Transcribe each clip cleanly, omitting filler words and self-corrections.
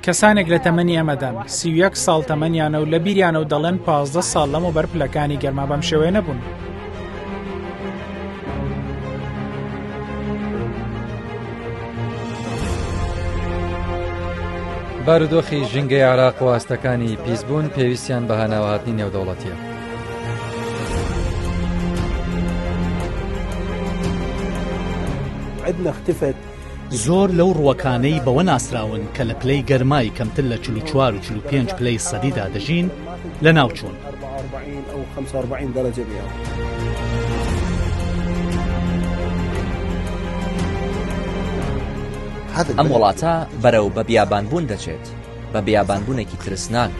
کەسانێک لە تەمەنی ئێمەدان، 31 ساڵ تەمەنیانە و لە بیریانە و دەڵێن 15 ساڵ لەمەوبەر پلەکانی گەرما بەم شێوەیە نەبوون. بارودۆخی ژینگەی عێراق و ئاستەکانی پیسبوون پێویستیان بە هاناوەهاتنی نێودەوڵەتییە. زۆر لەو ڕووەکانەی بەوە ناسراون کە لە پلەی گەرمای کەمتر لە 44 و 45 پلەی سەدیدا دەژین، لەناوچوون. ئەم وڵاتە بەرەو بە بیابانبوون دەچێت، بە بیابانبوونێکی ترسناک.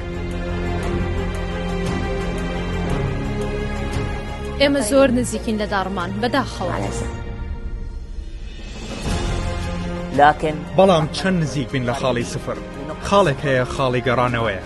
ئێمە زۆر نزیکین لە داڕمان، بەداخەوە. بەڵام چەند نزیک بین لە خاڵی سفر، خاڵێک هەیە خاڵی گەڕانەوەیە.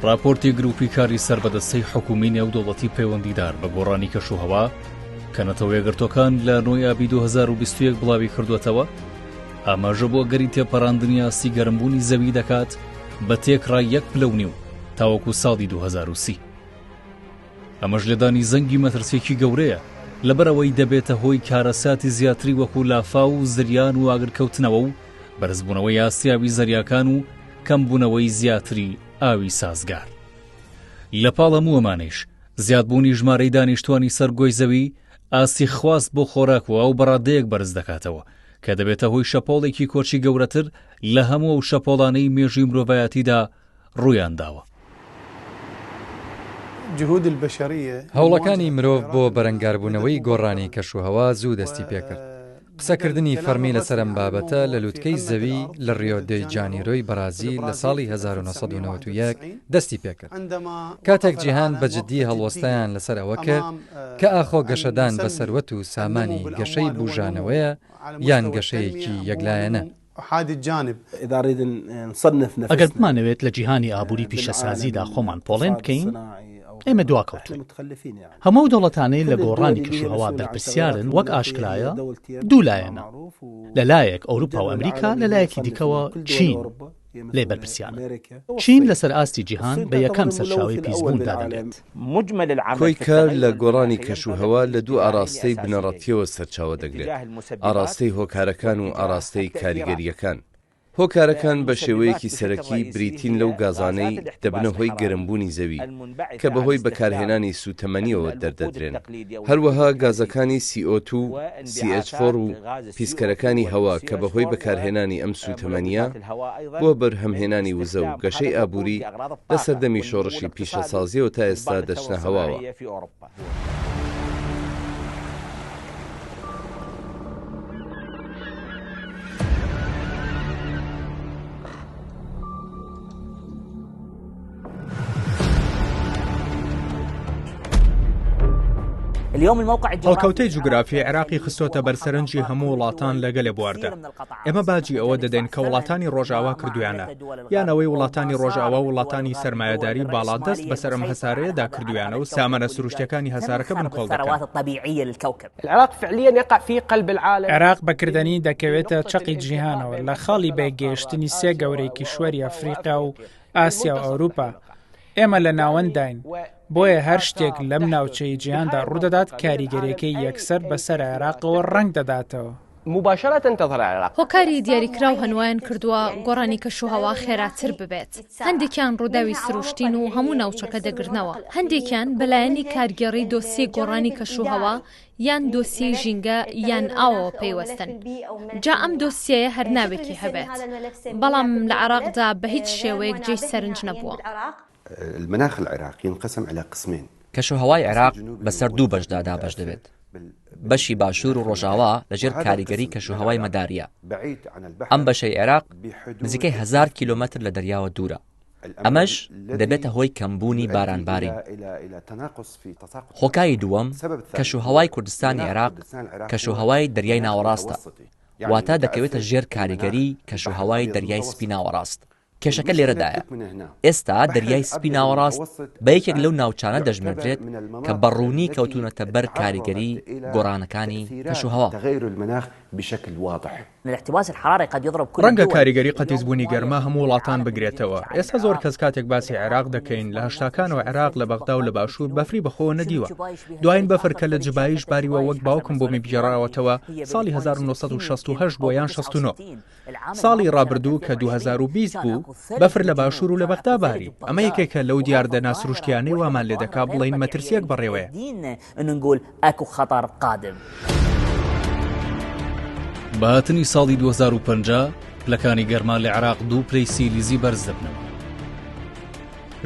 ڕاپۆرتی گروپی کاری سەر بە دەستەی حکومی نێودەوڵەتی پەیوەندیدار بە گۆڕانی کەشوهەوا کە نەتەوە یەکگرتووەکان لە نۆی ئابی 2021 بڵاوی کردووەتەوە ئاماژە بۆ ئەگەری تێپەڕاندنی ئاستی گەرمبوونی زەوی دەکات بە تێکڕا یەک پلە و نیو تاوەکو ساڵی 2030. ئەمەش لێدانی زەنگی مەترسییەکی گەورەیە، لەبەرئەوەی دەبێتە هۆی کارەساتی زیاتری وەکو لافاو و زریان و ئاگرکەوتنەوە و بەرزبوونەوەی ئاستی ئاوی زەریاکان و کەمبوونەوەی زیاتری ئاوی سازگار. لە پاڵ هەموو ئەمانەیش، زیادبوونی ژمارەی دانیشتوانی سەر گۆی زەوی، ئاستی خواست بۆ خۆراک و ئاو بەڕادەیەک بەرز دەکاتەوە کە دەبێتە هۆی شەپۆڵێکی کۆچی گەورەتر لە هەموو ئەو شەپۆڵانەی مێژووی مرۆڤایەتیدا ڕوویان داوە. هەوڵەکانی مرۆڤ بۆ بەرەنگاربوونەوەی گۆڕانی کەشوهەوا زوو دەستی پێکرد. قسەکردنی فەڕمی لەسەر ئەم بابەتە لە لوتکەی زەوی لە ڕیۆ دێ جانیرۆی بەرازیل لە ساڵی 1991 دەستی پێکرد. کاتێک جیهان بە جددی هەڵوەستەیان لەسەر ئەوە کرد کە ئاخۆ گەشەدان بە سەروەت و سامانی گەشەی بوژانەوەیە یان گەشەیەکی یەکلایەنە. ئەگەر بمانەوێت لە جیهانی ئابووری پیشەسازیدا خۆمان پۆڵێن بکەین، ئێمە دواکەوتووین. هەموو ئەو دەوڵەتانەی لە گۆڕانی کەشوهەوا بەرپرسیارن وەک ئاشکرایە دوو لایەنە، لە لایەک ئەوروپا و ئەمریکا، لە لایەکی دیکەوە چین لێی بەرپرسیارن. چین لەسەر ئاستی جیهان بە یەکەم سەرچاوەی پیسبوون دادەنرێت. کۆی کار لە گۆڕانی کەشوهەوا لە دوو ئاڕاستەی بنەڕەتییەوە سەرچاوە دەگرێت، ئاڕاستەی هۆکارەکان و ئاڕاستەی کاریگەرییەکان. هۆکارەکان بە شێوەیەکی سەرەکی بریتین لەو گازانەی دەبنە هۆی گەرمبوونی زەوی کە بەهۆی بەکارهێنانی سووتەمەنییەوە دەردەدرێن، هەروەها گازەکانی سی ئۆ تو و سی ئێچ فۆر و پیسکەرەکانی هەوا کە بەهۆی بەکارهێنانی ئەم سووتەمەنییە بۆ بەرهەمهێنانی وزە و گەشەی ئابووری لە سەردەمی شۆڕشی پیشەسازییەوە تا ئێستا دەچنە هەواوە. هەڵکەوتەی جوگرافی عێراقی خستۆتە بەر سەرنجی هەموو وڵاتان لە گەلێ بواردا. ئێمە باجی ئەوە دەدەین کە وڵاتانی ڕۆژاوا کردویانە، یان ئەوەی وڵاتانی ڕۆژاوا و وڵاتانی سەرمایەداری باڵادەست بەسەر ئەم هەسارەیەدا کردویانە و سامانە سروشتیەکانی هەسارەکە بنکۆڵ دەکەن. عێراق بە کردەنی دەکەوێتە چەقی جیهانەوە لە خاڵی بەیەکگەیشتنی سێ گەورەی کیشوەری ئەفریقیا و ئاسیا و ئەوروپا. ئێمە لە ناوەندداین، بۆیە هەر شتێک لەم ناوچەی جیهاندا ڕوودەدات کاریگەریەکەی یەکسەر بەسەر عێراقەوە ڕەنگ دەداتەوە. هۆکاری دیاریکراو هەن وایان کردووە گۆڕانی کەشوهەوا خێراتر ببێت، هەندێکیان ڕووداوی سروشتین و هەموو ناوچەکە دەگرنەوە، هەندێکیان بەلایەنی کارگێڕی دۆسیەی گۆڕانی کەشوهەوا یان دۆسیەی ژینگە یان ئاوەوە پەیوەستن، جا ئەم دۆسیەیە هەر ناوێکی هەبێت، بەڵام لە عێراقدا بە هیچ شێوەیەک جێی سەرنج نەبووە. کەشوهەوای عێراق بەسەر دوو بەشدا دابەش دەبێت، بەشی باشوور و ڕۆژاوا لەژێر کاریگەری کەشوهەوای مەدارییە، ئەم بەشەی عێراق نزیکەی هەزار کیلۆمەتر لە دەریاوە دوورە، ئەمەش دەبێتە هۆی کەمبوونی بارانبارین. هۆکاری دووەم، کەشوهەوای کوردستانی عێراق کەشوهەوای دەریای ناوەڕاستە، واتە دەکەوێتە ژێر کاریگەری کەشوهەوای دەریای سپی ناوەڕاست. کێشەکە لێرەدایە، ئێستا دەریای سپی ناوەڕاست بە یەکێک لەو ناوچانە دەژمێردرێت کە بە ڕوونی کەوتوونەتە بەر کاریگەری گۆڕانەکانی کەشوهەوا. ڕەنگە کاریگەری قەتیسبوونی گەرما هەموو وڵاتان بگرێتەوە. ئێستا زۆر کەس کاتێک باسی عێراق دەکەین، لە هەشتاکانەوە عێراق لە بەغدا و لە باشوور بەفری بەخۆوە نەدیوە. دوایین بەفر کە لە جبایش باریوە وەک باوکم بۆمی بگێڕاوەتەوە ساڵی 1968 بووە یان 69. ساڵی ڕابردوو کە 2020 بوو، بەفر لە باشوور و لە بەغدا باری. ئەمە یەکێکە لەو دیاردە ناسروشتییانەی وامان لێدەکا بڵێین مەترسییەک بەڕێوەیە. بە هاتنی ساڵی 2050 پلەکانی گەرما لە عێراق دوو پلەی سیلیزی بەرز دەبنەوە.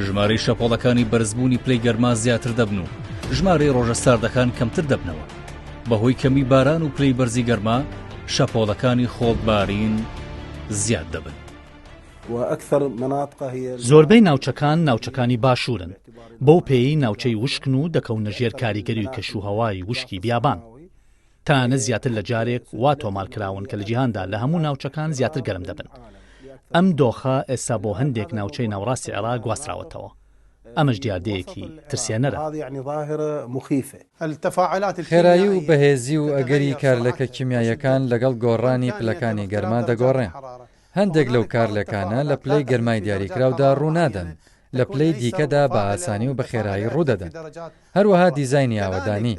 ژمارەی شەپۆڵەکانی بەرزبوونی پلەی گەرما زیاتر دەبن و ژمارەی ڕۆژە ساردەکان کەمتر دەبنەوە. بەهۆی کەمی باران و پلەی بەرزی گەرما شەپۆڵەکانی خۆڵبارین زیاد دەبن. زۆربەی ناوچەکان ناوچەکانی باشوورن، بەو پێیەی ناوچەی وشکن و دەکەونە ژێر کاریگەری کەشوهەوای وشکی بیابان. تەنانەت زیاتر لە جارێک وا تۆمار کراون کە لە جیهاندا لە هەموو ناوچەکان زیاتر گەرم دەبن. ئەم دۆخە ئێستا بۆ هەندێک ناوچەی ناوەڕاستی عێراق گواستراوەتەوە. ئەمەش دیاردەیەکی ترسێنەرە. خێرایی و بەهێزی و ئەگەری کارلێکە کیمیاییەکان لەگەڵ گۆڕانی پلەکانی گەرما دەگۆڕێن. هەندێک لەو کارلێکانە لە پلەی گەرمای دیاریکراودا ڕوونادەن، لە پلەی دیکەدا بە ئاسانی و بە خێرایی ڕوودەدەن. هەروەها دیزاینی ئاوەدانی.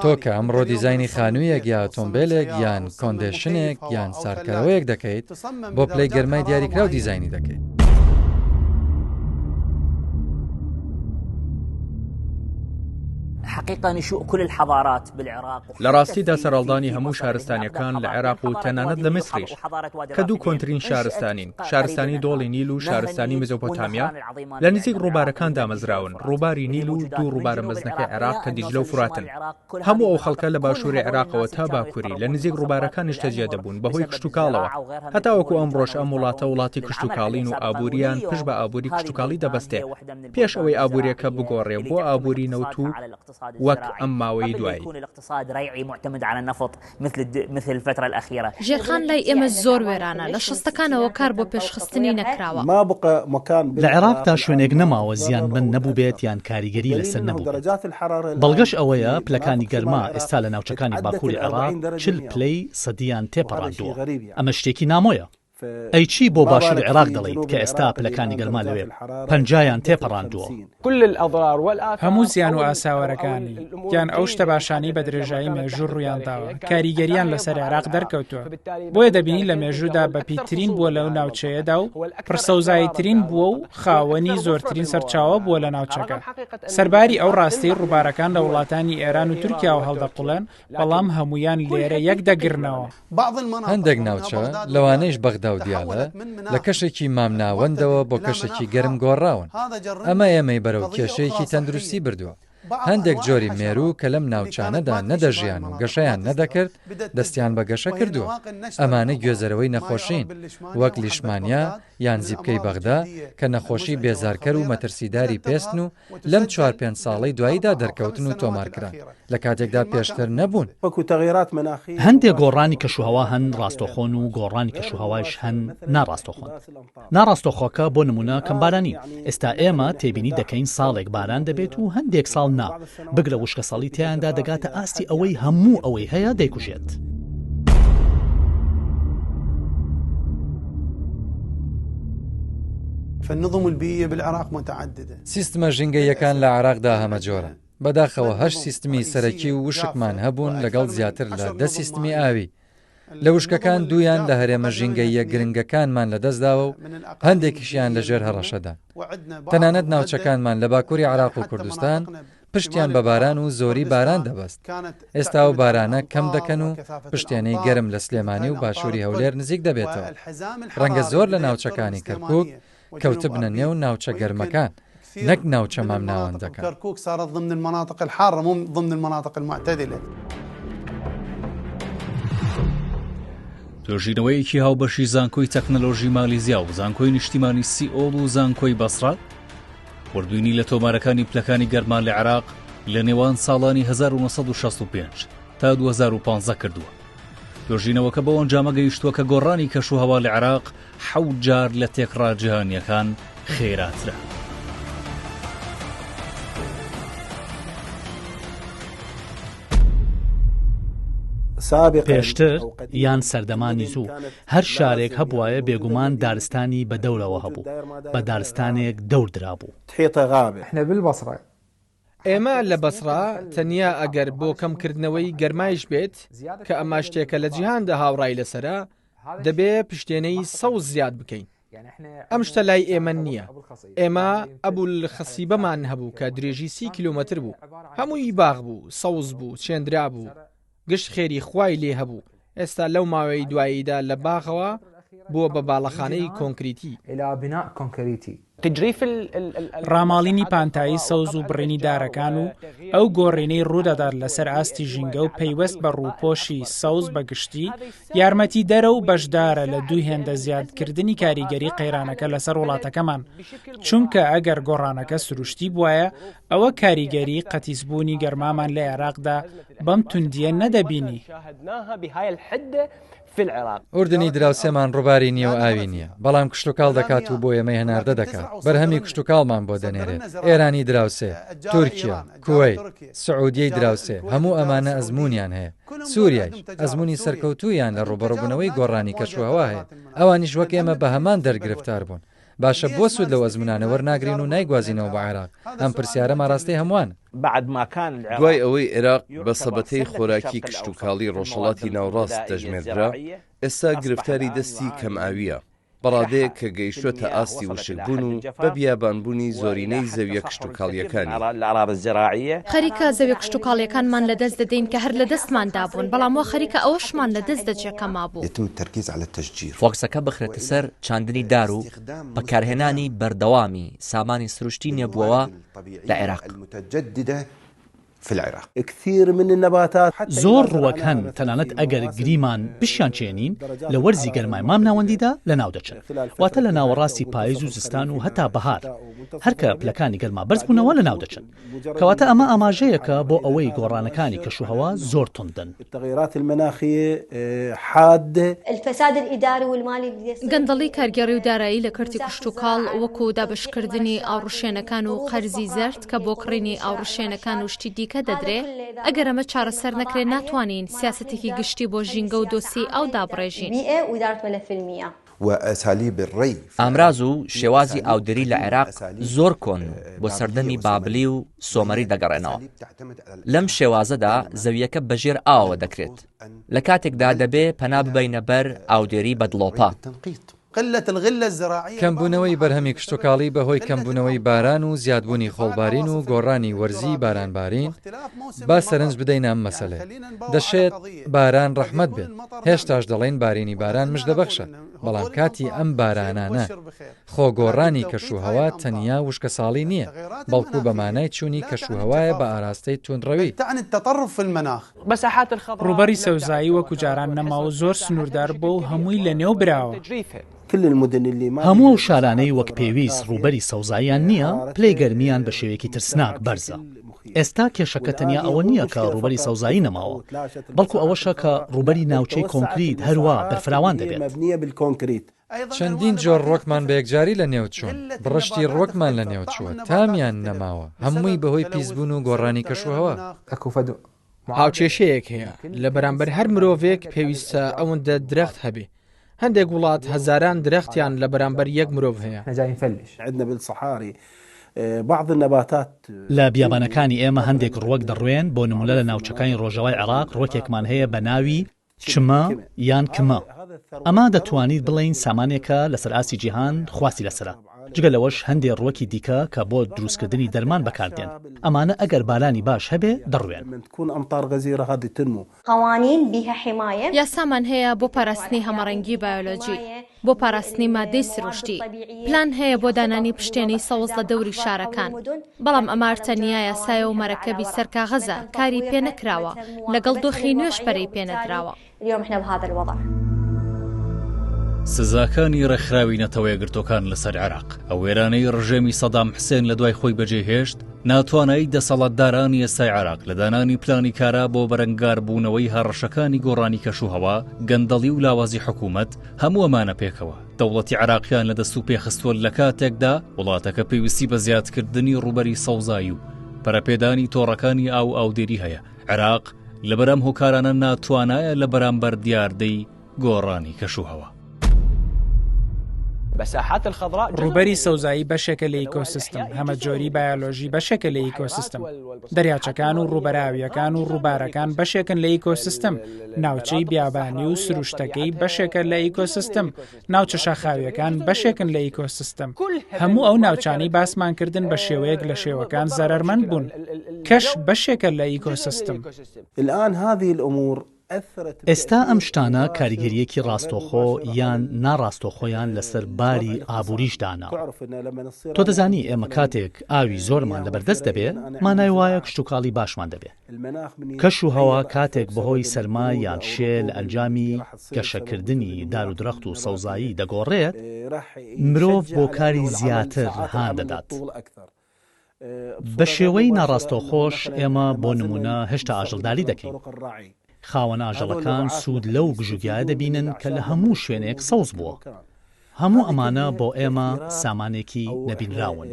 تۆ کە ئەمڕۆ دیزاینی خانوویەک یا ئۆتۆمبێلێک یان کۆندێشنێک یان ساردکەرەوەیەک دەکەیت، بۆ پلەی گەرمای دیاریکراو دیزاینی دەکەیت. لە ڕاستیدا سەرهەڵدانی هەموو شارستانیەکان لە عێراق و تەنانەت لە میسریش کە دوو کۆنترین شارستانین، شارستانی دۆڵی نیل و شارستانی مزۆپۆتامیا، لە نزیک ڕووبارەکان دامەزراون، ڕووباری نیل و دوو ڕووبارە مەزنەکەی عێراق کە دیجلە و فوراتن. هەموو ئەو خەڵکە لە باشووری عێراقەوە تا باکووری لە نزیک ڕووبارەکان نیشتەجێ دەبوون بەهۆی کشتوکاڵەوە. هەتاوەکو ئەمڕۆش ئەم وڵاتە وڵاتی کشتوکاڵین و ئابوورییان پشت بە ئابووری کشتوکاڵی دەبەستێ پێش ئەوەی ئابوورییەکە بگۆڕێ بۆ ئابووری نەوت و وەک ئەم ماوەیەی دوایی. ژێرخان لای ئێمە زۆر وێرانە، لە شەستەکانەوە کار بۆ پێشخستنی نەکراوە. لە عێراقدا شوێنێک نەماوە زیانمەند نەبووبێت یان کاریگەری لەسەر نەبووبێت. بەڵگەش ئەوەیە پلەکانی گەرما ئێستا لە ناوچەکانی باکووری عێراق 40 پلەی سەدییان تێپەڕاندووە. ئەمە شتێکی نامۆیە. ئەی چی بۆ باشووری عێراق دەڵێیت کە ئێستا پلەکانی گەرما لەوێ پەنجایان تێپەڕاندووە؟ هەموو زیان و ئاساوارەکانی، یان ئەو شتە باشانەی بە درێژایی مێژوو ڕوویانداوە، کاریگەرییان لەسەر عێراق دەرکەوتووە. بۆیە دەبینین لە مێژوودا بەپیتترین بووە لەو ناوچەیەدا و پڕسەوزاییترین بووە و خاوەنی زۆرترین سەرچاوە بووە لە ناوچەکە. سەرباری ئەو ڕاستیەی ڕووبارەکان لە وڵاتانی ئێران و تورکیاوە هەڵدەقوڵێن، بەڵام هەموویان لێرە یەک دەگرنەوە. هەندێک ناوچە، لەوانەیش بەغدا و دیالە، لە کەشێکی مامناوەندەوە بۆ کەشێکی گەرم گۆڕاون. ئەمە ئێمەی بەرەو کێشەیەکی تەندروستی بردووە. هەندێک جۆری مێروو کە لەم ناوچانەدا نەدەژیان و گەشەیان نەدەکرد، دەستیان بە گەشە کردووە. ئەمانە گوێزەرەوەی نەخۆشین، وەک لیشمانیا یان زیپکەی بەغدا، کە نەخۆشی بێزارکەر و مەترسیداری پێستن و لەم چوار پێنج ساڵەی دواییدا دەرکەوتن و تۆمارکران، لە کاتێکدا پێشتر نەبوون. هەندێک گۆڕانی کەشوهەوا هەن ڕاستەوخۆن و گۆڕانی کەشوهەوایش هەن ناڕاستەوخۆن. ناڕاستەوخۆکە بۆ نموونە کەمبارانی، ئێستا ئێمە تێبینی دەکەین ساڵێک باران دەبێت و هەندێک ساڵ نا، بگرە وشکەساڵی تیایاندا دەگاتە ئاستی ئەوەی هەموو ئەوەی هەیە دەیکوژێت. سیستمە ژینگەییەکان لە عێراقدا هەمەجۆرن. بەداخەوە هەشت سیستمی سەرەکی و وشکمان هەبوون لەگەڵ زیاتر لە دە سیستمی ئاوی. لە وشکەکان دوویان لە هەرێمە ژینگەییە گرنگەکانمان لەدەستداوە و هەندێکیشیان لەژێر هەڕەشەدان. تەنانەت ناوچەکانمان لە باکووری عێراق و کوردستان پشتیان بە باران و زۆری باران دەبەست. ئێستا ئەو بارانە کەم دەکەن و پشتێنەی گەرم لە سلێمانی و باشووری هەولێر نزیک دەبێتەوە. ڕەنگە زۆر لە ناوچەکانی کەرکووک کەوتبنە نێو ناوچە گەرمەکان نەک ناوچە مامناوەندەکان. توێژینەوەیەکی هاوبەشی زانکۆی تەکنەلۆژی مالیزیا و زانکۆی نیشتیمانی سیئۆڵ و زانکۆی بەسڕە وردبینی لە تۆمارەکانی پلەکانی گەرما لە عێراق لە نێوان ساڵانی 1965 تا 2015 کردووە. توێژینەوەکە بەو ئەنجامە گەیشتووە کە گۆڕانی کەشوهەوا لە عێراق حەوت جار لە تێکڕا جیهانییەکان خێراترە. پێشتر یان سەردەمانی زوو هەر شارێک هەبوایە بێگومان دارستانی بە دەورەوە هەبوو، بە دارستانێک دەور درابوو. ئێمە لە بەسڕە تەنیا ئەگەر بۆ کەمکردنەوەی گەرمایش بێت، کە ئەمە شتێکە لە جیهاندا هاوڕای لەسەرە، دەبێ پشتێنەی سەوز زیاد بکەین. ئەم شتە لای ئێمە نییە. ئێمە ئەبولخەسیبەمان هەبوو کە درێژی 30 کیلۆمەتر بوو. هەمووی باخ بوو، سەوز بوو، چێندرابوو. گشت خێری خوای لێ هەبوو. ئێستا لەو ماوەی دواییدا لە باخەوە بووە بە باڵەخانەی کۆنکریتی. ڕاماڵینی پانتایی سەوز و بڕینی دارەکان و ئەو گۆڕینەی ڕوودەدات لەسەر ئاستی ژینگە و پەیوەست بە ڕووپۆشی سەوز بە گشتی، یارمەتیدەرە و بەشدارە لە دوو هێندە زیادکردنی کاریگەری قەیرانەکە لەسەر وڵاتەکەمان، چونکە ئەگەر گۆڕانەکە سروشتی بوایە، ئەوە کاریگەری قەتیسبوونی گەرمامان لە عێراقدا بەم توندییە نەدەبینی. ئوردنی دراوسێمان ڕووباری نییە و ئاوی نییە، بەڵام کشتوکاڵ دەکات و بۆ ئێمەی هەناردە دەکات، بەرهەمی کشتوکاڵمان بۆ دەنێرێت، ئێرانی دراوسێ، تورکیا، کوەیت، سعودیەی دراوسێ، هەموو ئەمانە ئەزموونیان هەیە، سووریایش ئەزموونی سەرکەوتوویان لە ڕووبەڕووبوونەوەی گۆڕانی کەشوهەوا هەیە، ئەوانیش وەک ئێمە بە هەمان دەرد گرفتار بوون. باشە بۆ سوود لەو ئەزموونانە وەرناگرین و نایگوازینەوە بۆ عێراق؟ ئەم پرسیارەم ئاراستەی هەمووانە. دوای ئەوەی عێراق بە سەبەتەی خۆراکی کشتوکاڵی ڕۆژهەڵاتی ناوڕاست دەژمێردرا، ئێستا گرفتاری دەستی کەمئاوییە، بە ڕادەیەک کە گەیشتووەتە ئاستی وشکبوون و بە بیابانبوونی زۆرینەی زەوییە کشتوکاڵییەکانی. خەریکە زەویە کشتوکاڵیەکانمان لەدەست دەدەین کە هەر لەدەستمان دابوون، بەڵام وا خەریکە ئەوەشمان لەدەست دەچێ کە مابوو. فۆکسەکە بخرێتە سەر چاندنی دار و بەکارهێنانی بەردەوامی سامانی سروشتی نوێبووەوە لە عێراق. زۆر ڕووەک هەن تەنانەت ئەگەر گریمان بشیانچێنین لە وەرزی گەرمای مامناوەندیدا لەناودەچن، واتە لە ناوەڕاستی پایز و زستان و هەتا بەهار هەر کە پلەکانی گەرما بەرزبوونەوە لەناودەچن. کەواتە ئەمە ئاماژەیەکە بۆ ئەوەی گۆڕانەکانی کەشوهەوا زۆر توندن. گەندەڵی کارگێڕی و دارایی لە کەرتی کشتوکاڵ وەکو دابەشکردنی ئاوڕشێنەکان و قەرزی زەرد کە بۆ کڕینی ئاوڕشێنەکان و شتی دیکە دەدرێ، ئەگەر ئەمە چارەسەر نەکرێ ناتوانین سیاسەتێکی گشتی بۆ ژینگە و دۆسیەی ئاو دابڕێژین. ئامراز و شێوازی ئاودێری لە عێراق زۆر کۆنن و بۆ سەردەمی بابلی و سۆمەری دەگەڕێنەوە. لەم شێوازەدا زەوییەکە بەژێر ئاوەوە دەکرێت، لە کاتێکدا دەبێ پەنا ببەینە بەر ئاودێری بە دڵۆپە. کەمبوونەوەی بەرهەمی کشتوکاڵی بەهۆی کەمبوونەوەی باران و زیادبوونی خۆڵبارین و گۆڕانی وەرزیی بارانبارین، با سەرنج بدەینە ئەم مەسەلەیە. دەشێت باران ڕەحمەت بێت، هێشتاش دەڵێین بارینی باران مژدەبەخشە، بەڵام کاتی ئەم بارانانە، خۆ گۆڕانی کەشوهەوا تەنیا وشکەساڵی نییە، بەڵکو بە مانای چوونی کەشوهەوایە بە ئاراستەی توندڕەوی. ڕووبەری سەوزایی وەکو جاران نەما و زۆر سنووردار بووە و هەمووی لەنێو براوە. هەموو ئەو شارانەی وەک پێویست ڕووبەری سەوزاییان نییە، پلەی گەرمییان بە شێوەیەکی ترسناک بەرزە. ئێستا کێشەکە تەنیا ئەوە نییە کە ڕووبەری سەوزایی نەماوە، بەڵکو ئەوەشە کە ڕووبەری ناوچەی کۆنکریت هەروا بەرفراوان دەبێت. چەندین جۆر ڕوەکمان بە یەکجاری لە نێو چوون، بڕشتی ڕوەکمان لە نێو چووە، تامیان نەماوە، هەمووی بەهۆی پیسبوون و گۆڕانی کەشوهەوا. هاوکێشەیەک هەیە، لە بەرامبەر هەر مرۆڤێک پێویستە ئەوەندە درەخت هەبێ، هەندێک وڵات هەزاران درەختیان لە بەرامبەر یەک مرۆڤ هەیە. لە بیابانەکانی ئێمە هەندێک ڕوەک دەڕوێن، بۆ نموونە لە ناوچەکانی ڕۆژاوای عێراق ڕوەکێکمان هەیە بە ناوی، چمە یان کمە، ئەمە دەتوانیت بڵێین سامانێکە لەسەر ئاستی جیهان خواستی لەسەرە، جگە لەوەش هەندێ ڕووەکی دیکە کە بۆ دروستکردنی دەرمان بەکاردێن، ئەمانە ئەگەر بارانی باش هەبێ دەڕوێن. یاسامان هەیە بۆ پاراستنی هەمەڕەنگی بایۆلۆجی، بۆ پاراستنی ماددەی سروشتی، پلان هەیە بۆ دانانی پشتێنەی سەوز لە دەوری شارەکان، بەڵام ئەمە تەنیا یاسایە و مەرەکەبی سەر کاغەزە، کاری پێ نەکراوە، لەگەڵ دۆخی نوێش پەرەی پێ نەدراوە. سزاکانی ڕێکخراوی نەتەوەیەکگرتووەکان لەسەر عێراق، ئەو وێرانەی ڕژێمی سەدام حسێن لە دوای خۆی بەجێی هێشت، ناتوانایی دەسەڵاتدارانی ئێستای عێراق لە دانانی پلانی کارا بۆ بەرەنگاربوونەوەی هەڕەشەکانی گۆڕانی کەشوهەوا، گەندەڵی و لاوازی حکوومەت، هەموو ئەمانە پێکەوە، دەوڵەتی عێراقیان لە دەست و پێ خستووە لە کاتێکدا وڵاتەکە پێویستی بە زیادکردنی ڕووبەری سەوزایی و پەرەپێدانی تۆڕەکانی ئاو و ئاودێری هەیە. عێراق لەبەر ئەم هۆکارانە ناتوانایە لە بەرامبەر دیاردەی گۆڕانی کەشوهەوا. ڕووبەری سەوزایی بەشێکە لە ئیکۆسیستم، هەمەجۆری بایۆلۆژی بەشێکە لە ئیکۆسیستم، دەریاچەکان و ڕووبەرە ئاوییەکان و ڕووبارەکان بەشێکن لە ئیکۆسیستم، ناوچەی بیابانی و سروشتەکەی بەشێکە لە ئیکۆسیستم، ناوچە شاخاوییەکان بەشێکن لە ئیکۆسیستم. هەموو ئەو ناوچانەی باسمان کردن بە شێوەیەک لە شێوەکان زەرەرمەند بوون. کەش بەشێکە لە ئیکۆسیستم. ئێستا ئەم شتانە کاریگەرییەکی ڕاستەوخۆ یان ناڕاستەوخۆیان لەسەر باری ئابووریش داناوە. تۆ دەزانی ئێمە کاتێک ئاوی زۆرمان لەبەردەست دەبێ، مانای وایە کشتوکاڵی باشمان دەبێ. کەش و هەوا کاتێک بەهۆی سەرما یان شێ لە ئەنجامی گەشەکردنی دار و درەخت و سەوزایی دەگۆڕێت، مرۆڤ بۆ کاری زیاتر هان دەدات. بە شێوەی ناڕاستەوخۆش ئێمە بۆ نموونە هێشتا ئاژەڵداری دەکەین. خاوەن ئاژەڵەکان سوود لەو گژوگیایە دەبینن کە لە هەموو شوێنێک سەوز بووە. هەموو ئەمانە بۆ ئێمە سامانێکی نەبینراون.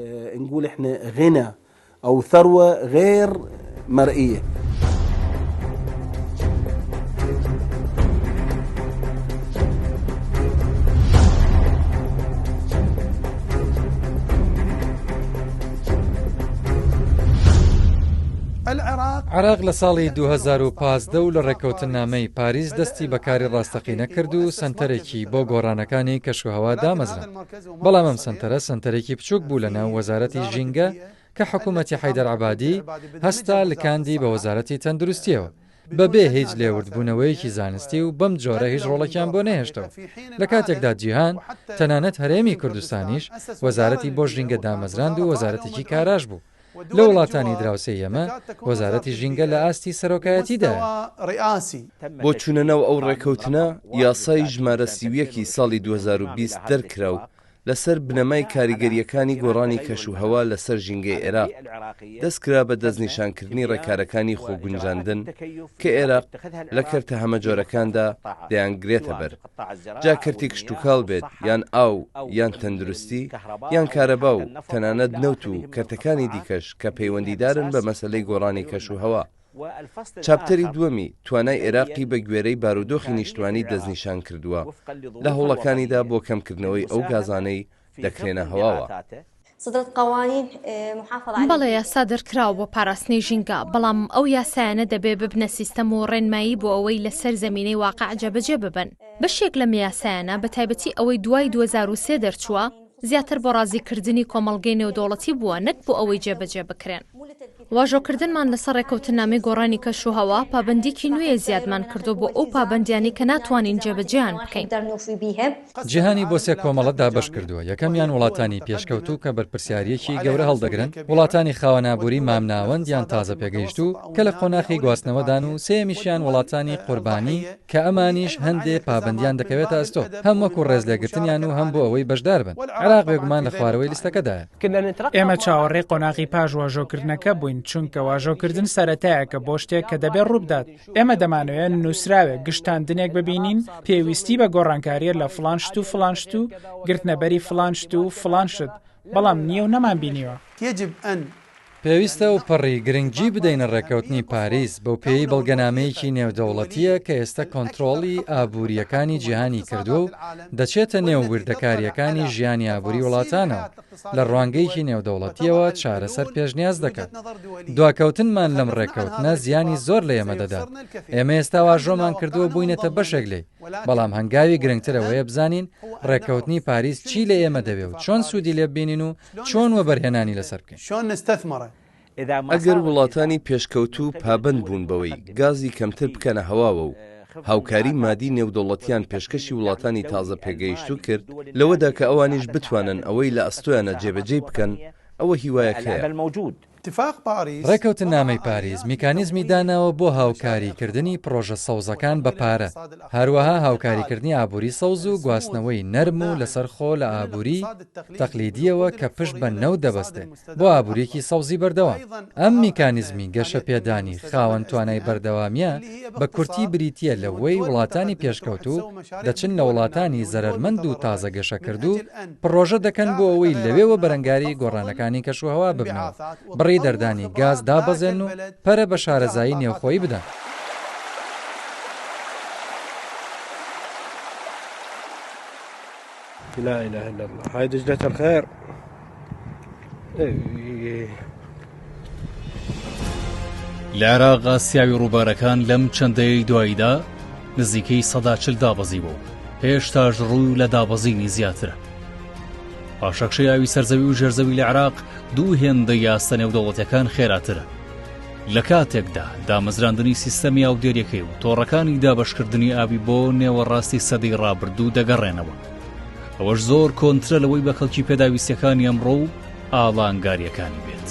او ثروە غیر مرئیە. عێراق لە ساڵی 2015 و لە ڕێککەوتننامەی پاریس دەستی بە کاری ڕاستەقینە کرد و سەنتەرێکی بۆ گۆڕانەکانی کەشوهەوا دامەزراند. بەڵام ئەم سەنتەرە سەنتەرێکی بچووک بوو لە ناو وەزارەتی ژینگە کە حکوومەتی حەیدەر عەبادی هەستا لکاندی بە وەزارەتی تەندروستییەوە بەبێ هیچ لێوردبوونەوەیەکی زانستی و بەم جۆرە هیچ ڕۆڵێکیان بۆ نەهێشتەوە لە کاتێکدا جیهان تەنانەت هەرێمی کوردستانیش وەزارەتی بۆ ژینگە دامەزراند و وەزارەتێکی کاراش بوو لە وڵاتانی دراوسێی ئێمە وەزارەتی ژینگە لە ئاستی سەرۆکایەتیدایە. بۆ چوونە ناو ئەو ڕێکەوتنە، یاسای ژمارە 31 ی ساڵی 2020 دەرکرا و لەسەر بنەمای کاریگەرییەکانی گۆڕانی کەشوهەوا لەسەر ژینگەی عێراق، دەستکرا بە دەستنیشانکردنی ڕێکارەکانی خۆگونجاندن کە عێراق لە کەرتە هەمەجۆرەکاندا دەیانگرێتەبەر، جا کەرتی کشتوکاڵ بێت یان ئاو یان تەندروستی یان کارەبا و تەنانەت نەوت و کەرتەکانی دیکەش کە پەیوەندیدارن بە مەسەلەی گۆڕانی کەشوهەوا. چاپتەری دووەمی توانای عێراقی بە گوێرەی بارودۆخی نیشتمانی دەستنیشان کردووە لە هەوڵەکانیدا بۆ کەمکردنەوەی ئەو گازانەی دەکرێنە هەواوە. بەڵێ یاسا دەرکراوە بۆ پاراستنی ژینگە، بەڵام ئەو یاسایانە دەبێ ببنە سیستەم و ڕێنمایی بۆ ئەوەی لەسەر زەمینەی واقع جێبەجێ ببن. بەشێک لەم یاسایانە، بەتایبەتی ئەوەی دوای 2003 دەرچووە، زیاتر بۆ ڕازیکردنی کۆمەڵگەی نێودەوڵەتی بووە نەک بۆ ئەوەی جێبەجێ بکرێن. واژۆکردنمان لەسەر ڕێککەوتننامەی گۆڕانی کەشوهەوا، پابەندییەکی نوێیە زیادمان کردووە بۆ ئەو پابەندییانەی کە ناتوانین جێبەجێیان بکەین. جیهانی بۆ سێ کۆمەڵە دابەش کردووە، یەکەمیان وڵاتانی پێشکەوتوو کە بەرپرسیارییەکی گەورە هەڵدەگرن، وڵاتانی خاوەن ئابووری مامناوەند یان تازە پێگەیشتوو کە لە قۆناخی گواستنەوەدان و سێیەمیشیان وڵاتانی قوربانی کە ئەمانیش هەندێ پابەندیان دەکەوێتە ئەستۆ هەم وەکو ڕێزلێگرتنیان و هەم بۆ ئەوەی بەشدار بن. عێراق بێگومان لە خوارەوەی لیستەکەدایە. ئێمە چاوەڕێی قۆناغی پاش واژۆکردنەکە بووین، چونکە واژۆکردن سەرەتایەکە بۆ شتێک کە دەبێت ڕووبدات. ئێمە دەمانەوێت نووسراوێک، گشتاندنێک ببینین پێویستی بە گۆڕانکارییە لە فڵان شت و فڵان شت و گرتنەبەری فڵان شت و فڵان شت، بەڵام نییە و نەمانبینیوە. پێویستە ئەوپەڕی گرنگی بدەینە ڕێککەوتنی پاریس، بەوپێیەی بەڵگەنامەیەکی نێودەوڵەتییە کە ئێستا کۆنترۆڵی ئابوورییەکانی جیهانی کردووە و دەچێتە نێو وردەکارییەکانی ژیانی ئابووری وڵاتانەوە، لە ڕوانگەیەکی نێودەوڵەتییەوە چارەسەر پێشنیاز دەکات. دواکەوتنمان لەم ڕێککەوتنە زیانی زۆر لە ئێمە دەدات. ئێمە ئێستا واژۆمان کردووە و بووینەتە بەشێک لێی، بەڵام هەنگاوی گرنگتر ئەوەیە بزانین ڕێککەوتنی پاریس چی لە ئێمە دەوێ و چۆن سوودی لێ ببینین و چۆن وەبەرهێنانی لەسەر بکەین. ئەگەر وڵاتانی پێشکەوتوو پابەند بوون بەوەی گازی کەمتر بکەنە هەواوە و هاوکاری مادی نێودەوڵەتیان پێشکەشی وڵاتانی تازە پێگەیشتوو کرد لەوەدا کە ئەوانیش بتوانن ئەوەی لە ئەستۆیانە جێبەجێی بکەن، ئەوە هیوایەک هەیە. ڕێکەوتننامەی پاریس میکانیزمی داناوە بۆ هاوکاریکردنی پڕۆژە سەوزەکان بە پارە، هەروەها هاوکاریکردنی ئابووری سەوز و گواستنەوەی نەرم و لەسەرخۆ لە ئابووری تەقلیدییەوە کە پشت بە نەوت دەبەستێ بۆ ئابوورییەکی سەوزی بەردەوام. ئەم میکانیزمی گەشەپێدانی خاوەن توانای بەردەوامییە بە کورتی بریتییە لەوەی وڵاتانی پێشکەوتوو دەچن لە وڵاتانی زەرەرمەند و تازە گەشەکردوو پڕۆژە دەکەن بۆ ئەوەی لەوێوە بەرەنگاری گۆڕانەکانی کەشوهەوا ببنەوە، بڕی دەردانی گاز دابەزێنن و پەرە بە شارەزایی نێوخۆیی بدەن. لا اله الا الله هاي دجلة الخير لە عێراق ئاسیاوی ڕووبارەکان لەم چەند دەیەی دواییدا نزیکەی 40 دابەزیوە و هێشتاش ڕوو لە دابەزینی زیاترە. پاشەکشەی ئاوی سەرزەوی و ژێرزەوی لە عێراق دوو هێندەی ئاستە نێودەوڵەتیەکان خێراترە. لە کاتێکدا دامەزراندنی سیستەمی ئاودێریەکەی و تۆڕەکانی دابەشکردنی ئاوی بۆ نێوەڕاستی سەدەی ڕابردوو دەگەڕێنەوە. ئەوەش زۆر کۆنترە لەوەی بە کەڵکی پێداویستیەکانی ئەمڕۆ و ئاڵانگاریەکانی بێت.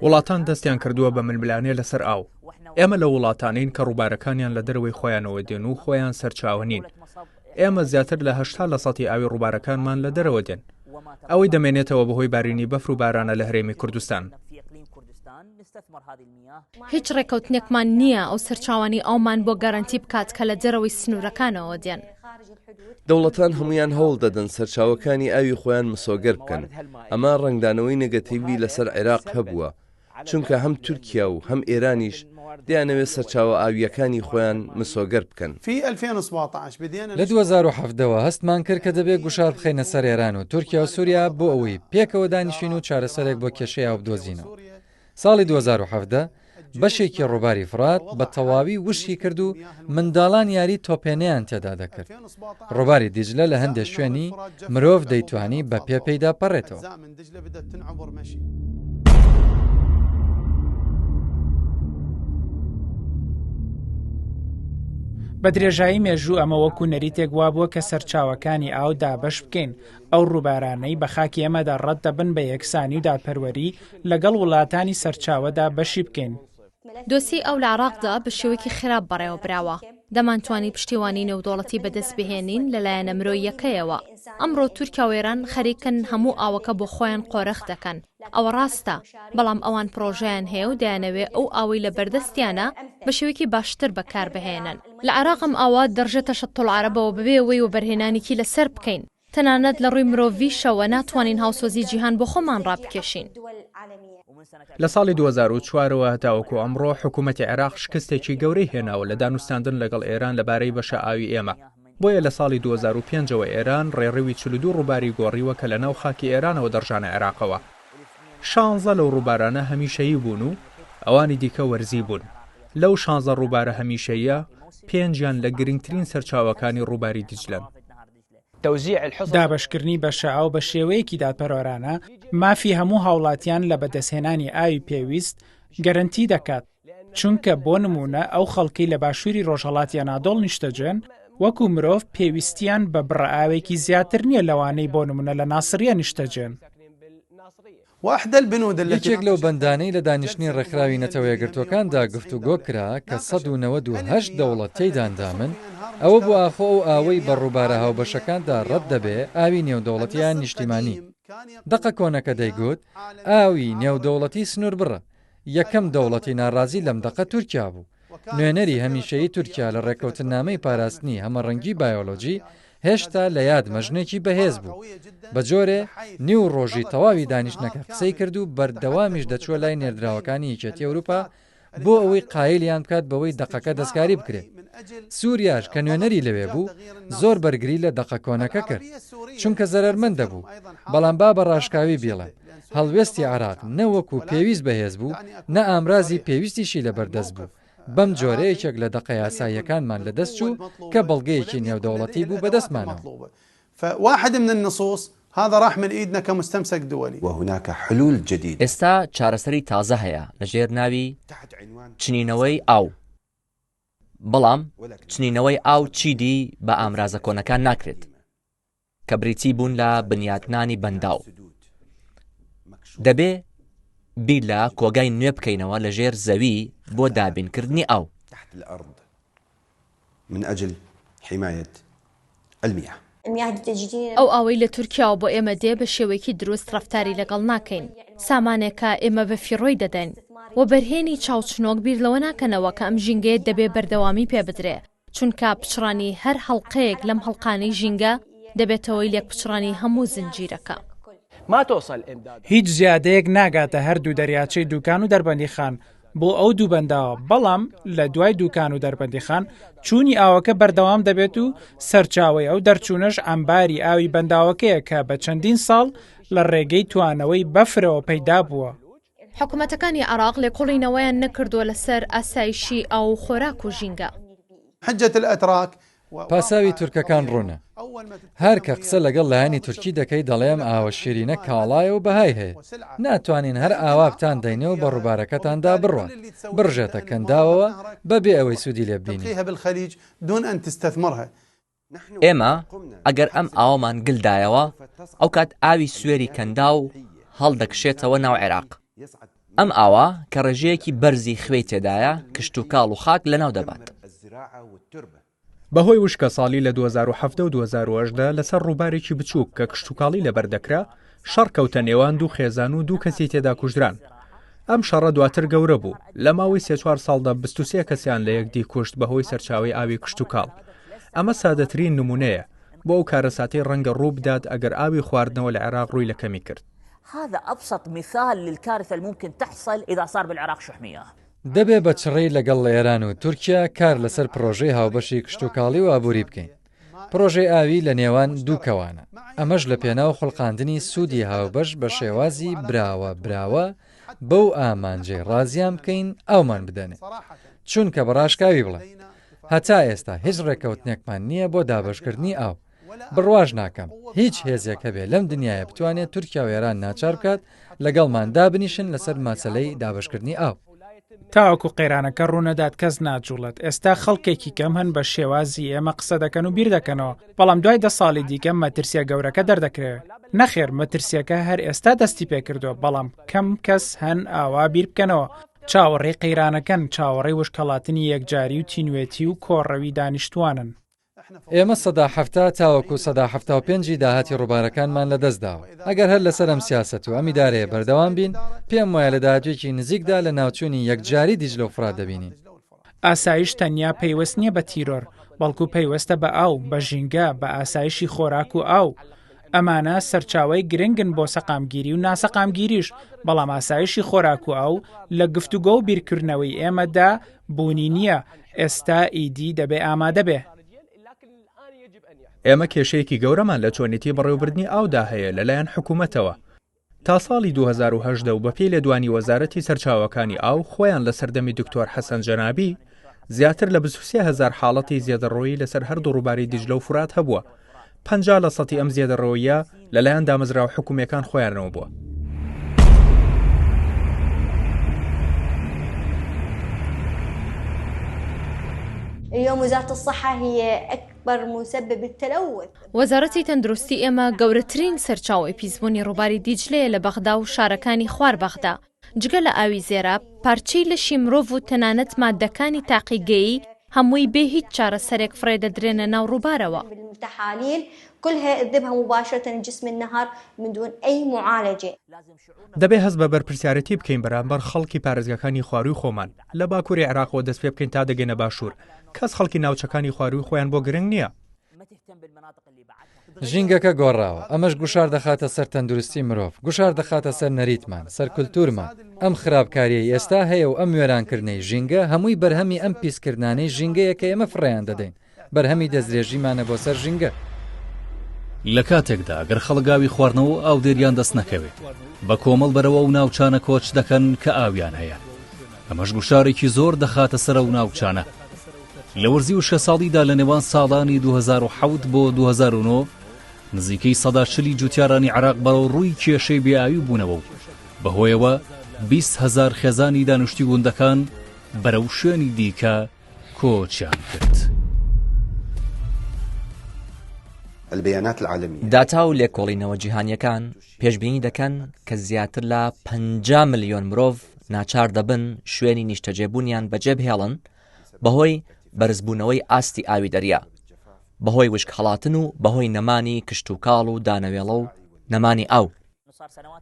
وڵاتان دەستیان کردووە بە ململانێ لەسەر ئاو. ئێمە لەو وڵاتانەین کە ڕووبارەکانیان لە دەرەوەی خۆیانەوە دێن و خۆیان سەرچاوە نین. ئێمە زیاتر لە 80 لە سەتی ئاوی ڕووبارەکانمان لە دەرەوە دێن. ئەوەی دەمێنێتەوە بەهۆی بارینی بەفر و بارانە لە هەرێمی کوردستان. هیچ ڕێکەوتنێکمان نییە ئەو سەرچاوانەی ئاومان بۆ گەرەنتی بکات کە لە دەرەوەی سنوورەکانەوە دێن. دەوڵەتان هەموویان هەوڵ دەدەن سەرچاوەکانی ئاوی خۆیان مسۆگەر بکەن، ئەمە ڕەنگدانەوەی نێگەتیڤی لەسەر عێراق هەبووە، چونکە هەم تورکیا و هەم ئێرانیش دەیانەوێت سەرچاوە ئاوییەکانی خۆیان مسۆگەر بکەن. لە 2017 وە هەستمان کرد کە دەبێ گوشار بخەینە سەر ئێران و تورکیا و سوریا بۆ ئەوەی پێکەوە دانیشین و چارەسەرێک بۆ کێشەی ئاو بدۆزینەوە. ساڵی 2017 بەشێکی ڕووباری فڕات بە تەواوی وشکی کرد و منداڵان یاری تۆپێنەیان تێدا دەکرد. ڕووباری دیجلە لە هەندێ شوێنی مرۆڤ دەیتوانی بە پێ پێیدا پەڕێتەوە. بە درێژایی مێژوو ئەمە وەکو نەریتێک وابووە کە سەرچاوەکانی ئاو دابەش بکەین، ئەو ڕووبارانەی بە خاکی ئێمەدا ڕەت دەبن بە یەکسانی و دادپەروەری لەگەڵ وڵاتانی سەرچاوەدا بەشی بکەین. دۆسیەی ئاو لە عێراقدا بە شێوەیەکی خراپ بەڕێوەبراوە، دەمانتوانی پشتیوانی نێودەوڵەتی بەدەست بهێنین لە لایەنە مرۆییەکەیەوە، ئەمڕۆ تورکیا و ئێران خەریکن هەموو ئاوەکە بۆ خۆیان قۆرخ دەکەن، ئەوە ڕاستە، بەڵام ئەوان پڕۆژەیان هەیە و دەیانەوێ ئەو ئاوەی لە بەردەستیانە بە شێوەیەکی باشتر بەکاربهێنن. لە عێراق ئەم ئاوە دەڕژێتە شەتولعەرەبەوە بەبێ ئەوەی وەبەرهێنانێکی لەسەر بکەین. تەنانەت لە ڕووی مرۆڤیشەوە ناتوانین هاوسۆزی جیهان بۆ خۆمان ڕابکێشین. لە ساڵی 2004 ەوە هەتاوەکو ئەمڕۆ حکوومەتی عێراق شکستێکی گەورەی هێناوە لە دانوستاندن لەگەڵ ئێران لەبارەی بەشە ئاوی ئێمە. بۆیە لە ساڵی 2005 ەوە ئێران ڕێڕەوی 42 ڕووباری گۆڕیوە کە لە ناو خاکی ئێرانەوە دەڕژانە عێراقەوە. شانزە لەو ڕووبارانە هەمیشەیی بوون و ئەوانی دیکە وەرزی بوون. لەو شانزە ڕووبارە هەمیشەییە، پێنجیان لە گرنگترین سەرچاوەکانی ڕووباری دیجلەن. دابەشکردنی بەشە ئاو بە شێوەیەکی دادپەروەرانە مافی هەموو هاوڵاتیان لە بەدەستهێنانی ئاوی پێویست گەرەنتی دەکات، چونکە بۆ نموونە ئەو خەڵکەی لە باشووری ڕۆژهەڵاتی ئەنادۆڵ نیشتەجێن وەکو مرۆڤ پێویستیان بە بڕە ئاوێکی زیاتر نییە لەوانەی بۆ نموونە لە ناسریە نیشتەجێن. یەکێک لەو بەندانەی لە دانیشتنی ڕێکخراوی نەتەوەیەکگرتووەکاندا گفتوگۆ کرا کە 198 دەوڵەت تێیدا ئەندامن، ئەوە بوو ئاخۆ ئەو ئاوەی بە ڕووبارە هاوبەشەکاندا ڕەت دەبێ ئاوی نێودەوڵەتی یان نیشتیمانی. دەقە کۆنەکە دەیگوت ئاوی نێودەوڵەتی سنووربڕە. یەکەم دەوڵەتی ناڕازی لەم دەقە تورکیا بوو. نوێنەری هەمیشەیی تورکیا لە ڕێککەوتننامەی پاراستنی هەمەڕەنگی بایۆلۆجی هێشتا لە یادمە ژنێکی بەهێز بوو. بە جۆرێ نیو ڕۆژی تەواوی دانیشتنەکە قسەی کرد و بەردەوامیش دەچووە لای نێردراوەکانی یەکێتی ئەوروپا بۆ ئەوەی قایلیان بکات بەوەی دەقەکە دەستکاری بکرێ. سوریاش کە نوێنەری لەوێ بوو زۆر بەرگری لە دەقە کۆنەکە کرد. چونکە زەرەرمەند دەبوو. بەڵام با بە ڕاشکاوی بیڵێم هەڵوێستی عێراق نە وەکو پێویست بەهێز بوو، نە ئامرازی پێویستیشی لەبەردەست بوو. بەم جۆرە یەکێک لە دەقە یاساییەکانمان لەدەست چوو کە بەڵگەیەکی نێودەوڵەتی بوو بەدەستمانەوە. ئێستا چارەسەری تازە هەیە لەژێر ناوی چنینەوەی ئاو، بەڵام چنینەوەی ئاو چیدی بە ئامرازە کۆنەکان ناکرێت. کە بریتی بوون لە بنیاتنانی بەنداو. دەبێ بیر لە کۆگای نوێ بکەینەوە لە ژێر زەوی بۆ دابینکردنی ئاو. ئەو ئاوەی لە تورکیاوە بۆ ئێمە دێ بە شێوەیەکی دروست ڕەفتاری لەگەڵ ناکەین، سامانێکە ئێمە بە فیڕۆی دەدەین. وەبەرهێنی چاوچنۆک بیر لەوە ناکەنەوە کە ئەم ژینگەیە دەبێ بەردەوامی پێ بدرێ، چونکە پچڕانی هەر هەڵقەیەک لەم هەڵقانەی ژینگە دەبێتە هۆی لێکپچڕانی هەموو زنجیرەکە. هیچ زیادەیەک ناگاتە هەردوو دەریاچەی دوکان و دەربەندیخان بۆ ئەو دوو بەنداوە، بەڵام لە دوای دوکان و دەربەندیخان چوونی ئاوەکە بەردەوام دەبێت و سەرچاوەی ئەو دەرچوونەش عەمباری ئاوی بەنداوەکەیە کە بە چەندین ساڵ لە ڕێگەی توانەوەی بەفرەوە پەیدا بووە. حکومەتەکانی عێراق لێکۆڵینەوەیان نەکردووە لەسەر ئاسایشی ئاو و خۆراک و ژینگە. پاساوی تورکەکان ڕوونە. هەر کە قسە لەگەڵ لایەنی تورکی دەکەی دەڵێ ئەم ئاوە شیرینە کاڵایە و بەهای هەیە. ناتوانین هەر ئاوا بتاندەینێ و بە ڕووبارەکەتاندا بڕوات، بڕژێتە کەنداوەوە بەبێ ئەوەی سوودی لێ ببینین. ئێمە ئەگەر ئەم ئاوەمان گل دایەوە، ئەوکات ئاوی سوێری کەنداو هەڵدەکشێتەوە ناو عێراق. ئەم ئاوە کە ڕێژەیەکی بەرزی خوێی تێدایە، کشتوکاڵ و خاک لەناو دەبات. بەهۆی وشکەساڵی لە 2017 و 2018 لەسەر ڕووبارێکی بچووک کە کشتوکاڵی لەبەر دەکرا، شەڕ کەوتە نێوان دوو خێزان و دوو کەسی تێدا کوژران. ئەم شەڕە دواتر گەورە بوو، لە ماوەی سێ چوار ساڵدا 23 کەسیان لە یەکدی کوشت بەهۆی سەرچاوەی ئاوی کشتوکاڵ. ئەمە سادەترین نموونەیە بۆ ئەو کارەساتەی ڕەنگە ڕوو بدات ئەگەر ئاوی خواردنەوە لە عێراق ڕووی لە کەمی کرد. هذا ابسط مثال للكارثة الممكن تحصل اذا صار بالعراق شح مياه. دەبێ بە چڕی لەگەڵ ئێران و تورکیا کار لەسەر پڕۆژەی هاوبەشی کشتوکاڵی و ئابووری بکەین. پڕۆژەی ئاوی لە نێوان دوو کەوانە، ئەمەش لە پێناو خوڵقاندنی سوودی هاوبەش بە شێوازی براوە براوە بەو ئامانجەی ڕازیان بکەین ئاومان بدەنێ. چونکە بە ڕاشکاوی بڵێم هەتا ئێستا هیچ ڕێککەوتنێکمان نییە بۆ دابەشکردنی ئاو. بڕواش ناکەم هیچ هێزێک هەبێ لەم دنیایە بتوانێت تورکیا و ئێران ناچار بکات لەگەڵمان دابنیشن لەسەر مەسەلەی دابەشکردنی ئاو. تاوەکو قەیرانەکە ڕوونەدات کەس ناجوڵێت، ئێستا خەڵکێکی کەم هەن بە شێوازی ئێمە قسە دەکەن و بیردەکەنەوە، بەڵام دوای دە ساڵی دیکە مەترسییە گەورەکە دەردەکەوێت. نەخێر مەترسییەکە هەر ئێستا دەستی پێکردووە، بەڵام کەم کەس هەن ئاوا بیربکەنەوە، چاوەڕێی قەیرانەکەن، چاوەڕێی وشکهەڵاتنی یەکجاری و تینوێتی و کۆڕەوی دانیشتووانن. ئێمە 70% تاوەکو 75% ی داهاتی ڕووبارەکانمان لەدەستداوە. ئەگەر هەر لەسەر ئەم سیاسەت و ئەم ئیدارەیە بەردەوام بین، پێم وایە لە داهاتوویەکی نزیکدا لەناوچوونی یەکجاری دیجلە و فورات دەبینین. ئاسایش تەنیا پەیوەست نییە بە تیرۆر، بەڵکو پەیوەستە بە ئاو، بە ژینگە، بە ئاسایشی خۆراک و ئاو. ئەمانە سەرچاوەی گرنگن بۆ سەقامگیری و ناسەقامگیریش، بەڵام ئاسایشی خۆراک و ئاو لە گفتوگۆ و بیرکردنەوەی ئێمەدا بوونی نییە، ئێستا ئیدی دەبێ ئامادە بێ. ئێمە کێشەیەکی گەورەمان لە چۆنێتی بەڕێوەبردنی ئاودا هەیە لەلایەن حکوومەتەوە. تا ساڵی 2018 و بەپێی لێدوانی وەزارەتی سەرچاوەکانی ئاو خۆیان لە سەردەمی دکتۆر حەسەن جەنابی زیاتر لە 23 هەزار حاڵەتی زێدەڕۆیی لەسەر هەردوو ڕووباری دیجلە و فورات هەبووە. 50 لە سەتی ئەم زێدەڕۆییە لەلایەن دامەزراوە حکومییەکان خۆیانەوە بووە. وەزارەتی تەندروستی ئێمە گەورەترین سەرچاوەی پیسبوونی ڕووباری دیجلەیە لە بەغدا و شارەکانی خوار بەغدا، جگە لە ئاوی زێراب، پارچەی لەشی مرۆڤ و تەنانەت ماددەکانی تاقیگەیی هەمووی بێ هیچ چارەسەرێک فڕێدەدرێنە ناو ڕووبارەوە. دەبێ هەست بە بەرپرسیارێتی بکەین بەرامبەر خەڵکی پارێزگاکانی خوارووی خۆمان، لە باکووری عێراقەوە دەست پێ بکەین تا دەگەینە باشوور، کەس خەڵکی ناوچەکانی خوارووی خۆیان بۆ گرنگ نییە. ژینگەکە گۆڕاوە، ئەمەش گوشار دەخاتە سەر تەندروستی مرۆڤ، گوشار دەخاتە سەر نەریتمان، سەر کولتوورمان. ئەم خراپکارییەی ئێستا هەیە و ئەم وێرانکردنەی ژینگە هەمووی بەرهەمی ئەم پیسکردنانەی ژینگەیە کە ئێمە فڕێیان دەدەین، بەرهەمی دەستدرێژیمانە بۆ سەر ژینگە. لە کاتێکدا گەر خەڵک ئاوی خواردنەوە و ئاودێریان دەست نەکەوێ، بە کۆمەڵ بەرەو ئەو ناوچانە کۆچ دەکەن کە ئاویان هەیە، ئەمەش گوشارێکی زۆر دەخاتە سەر ئەو ناوچانە. لە وەرزی وشکەساڵیدا لە نێوان ساڵانی 2007 بۆ 2009 نزیکەی سەدا چلی جوتیارانی عێراق بەرەوڕووی کێشەی بێ ئاوی بوونەوە و بەهۆیەوە 20 هەزار خێزانی دانیشتووی گوندەکان بەرەو شوێنی دیکە کۆچیان کرد. داتا و لێکۆڵینەوە جیهانییەکان پێشبینی دەکەن کە زیاتر لە 50 ملیۆن مرۆڤ ناچار دەبن شوێنی نیشتەجێبوونیان بەجێبهێڵن بەهۆی بەرزبوونەوەی ئاستی ئاوی دەریا، بەهۆی وشکهەڵاتن و بەهۆی نەمانی کشتوکاڵ و دانەوێڵە و نەمانی ئاو.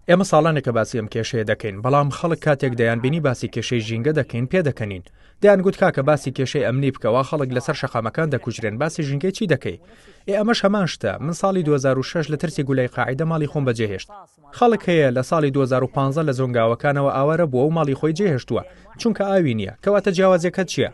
ئێمە ساڵانێکە باسی ئەم کێشەیە دەکەین، بەڵام خەڵک کاتێک دەیانبینی باسی کێشەی ژینگە دەکەین پێدەکەنین. دەیانگوت کاکە باسی کێشەی ئەمنی بکە وا خەڵک لەسەر شەقامەکان دەکوژرێن باسی ژینگەی چی دەکەی؟ ئێ ئەمەش هەمان شتە، من ساڵی 2006 لە ترسی گولەی قاعیدە ماڵی خۆم بەجێهێشت. خەڵک هەیە لە ساڵی 2015 لە زۆنگاوەکانەوە ئاوارە بووە و ماڵی خۆی جێهێشتووە، چونکە ئاوی نییە، کەواتە جیاوازییەکە چییە؟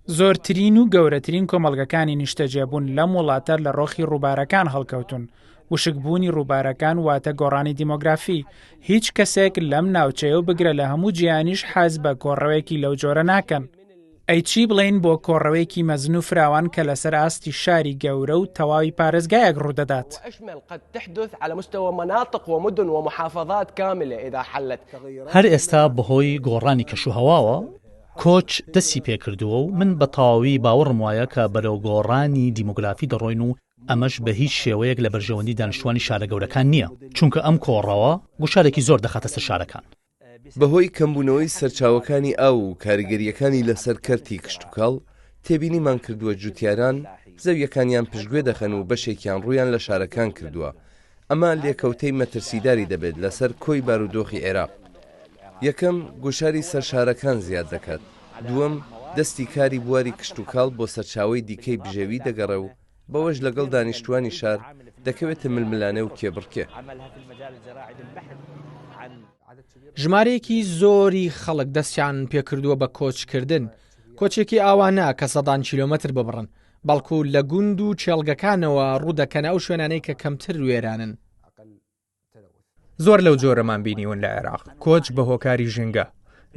زۆرترین و گەورەترین کۆمەڵگەکانی نیشتەجێبوون لەم وڵاتە لە ڕۆخی ڕووبارەکان هەڵکەوتوون. وشکبوونی ڕووبارەکان واتە گۆڕانی دیمۆگرافی. هیچ کەسێک لەم ناوچەیە و بگرە لە هەموو جیهانیش حەز بە کۆڕەوێکی لەو جۆرە ناکەن. ئەی چی بڵێین بۆ کۆڕەوێکی مەزن و فراوان کە لەسەر ئاستی شاری گەورە و تەواوی پارێزگایەک ڕوودەدات؟ هەر ئێستا بەهۆی گۆڕانی کەشوهەواوە کۆچ دەستی پێکردووە و من بە تەواوی باوەڕم وایە کە بەرەو گۆڕانی دیمۆگرافی دەڕۆین و ئەمەش بە هیچ شێوەیەک لە بەرژەوەندی دانیشتوانی شارە گەورەکان نییە، چونکە ئەم کۆڕەوە گوشارێکی زۆر دەخاتە سەر شارەکان. بەهۆی کەمبوونەوەی سەرچاوەکانی ئاو و کاریگەرییەکانی لەسەر کەرتی کشتوکاڵ، تێبینیمان کردووە جوتیاران زەوییەکانیان پشتگوێ دەخەن و بەشێکیان ڕوویان لە شارەکان کردووە، ئەمە لێکەوتەی مەترسیداری دەبێت لەسەر کۆی بارودۆخی عێراق. یەکەم، گوشاری سەر شارەکان زیاد دەکات. دووەم، دەستی کاری بواری کشتوکاڵ بۆ سەرچاوەی دیکەی بژێوی دەگەڕێ و بەوەش لەگەڵ دانیشتووانی شار دەکەوێتە ململانێ و کێبڕکێ. ژمارەیەکی زۆری خەڵک دەستیان پێکردووە بە کۆچکردن، کۆچێکی ئاوا نا کە سەدان کیلۆمەتر ببڕن، بەڵکو لە گوند و کێڵگەکانەوە ڕوودەکەنە ئەو شوێنانەی کە کەمتر وێرانن. زۆر لەو جۆرەمان بینیون لە عێراق، کۆچ بە هۆکاری ژینگە.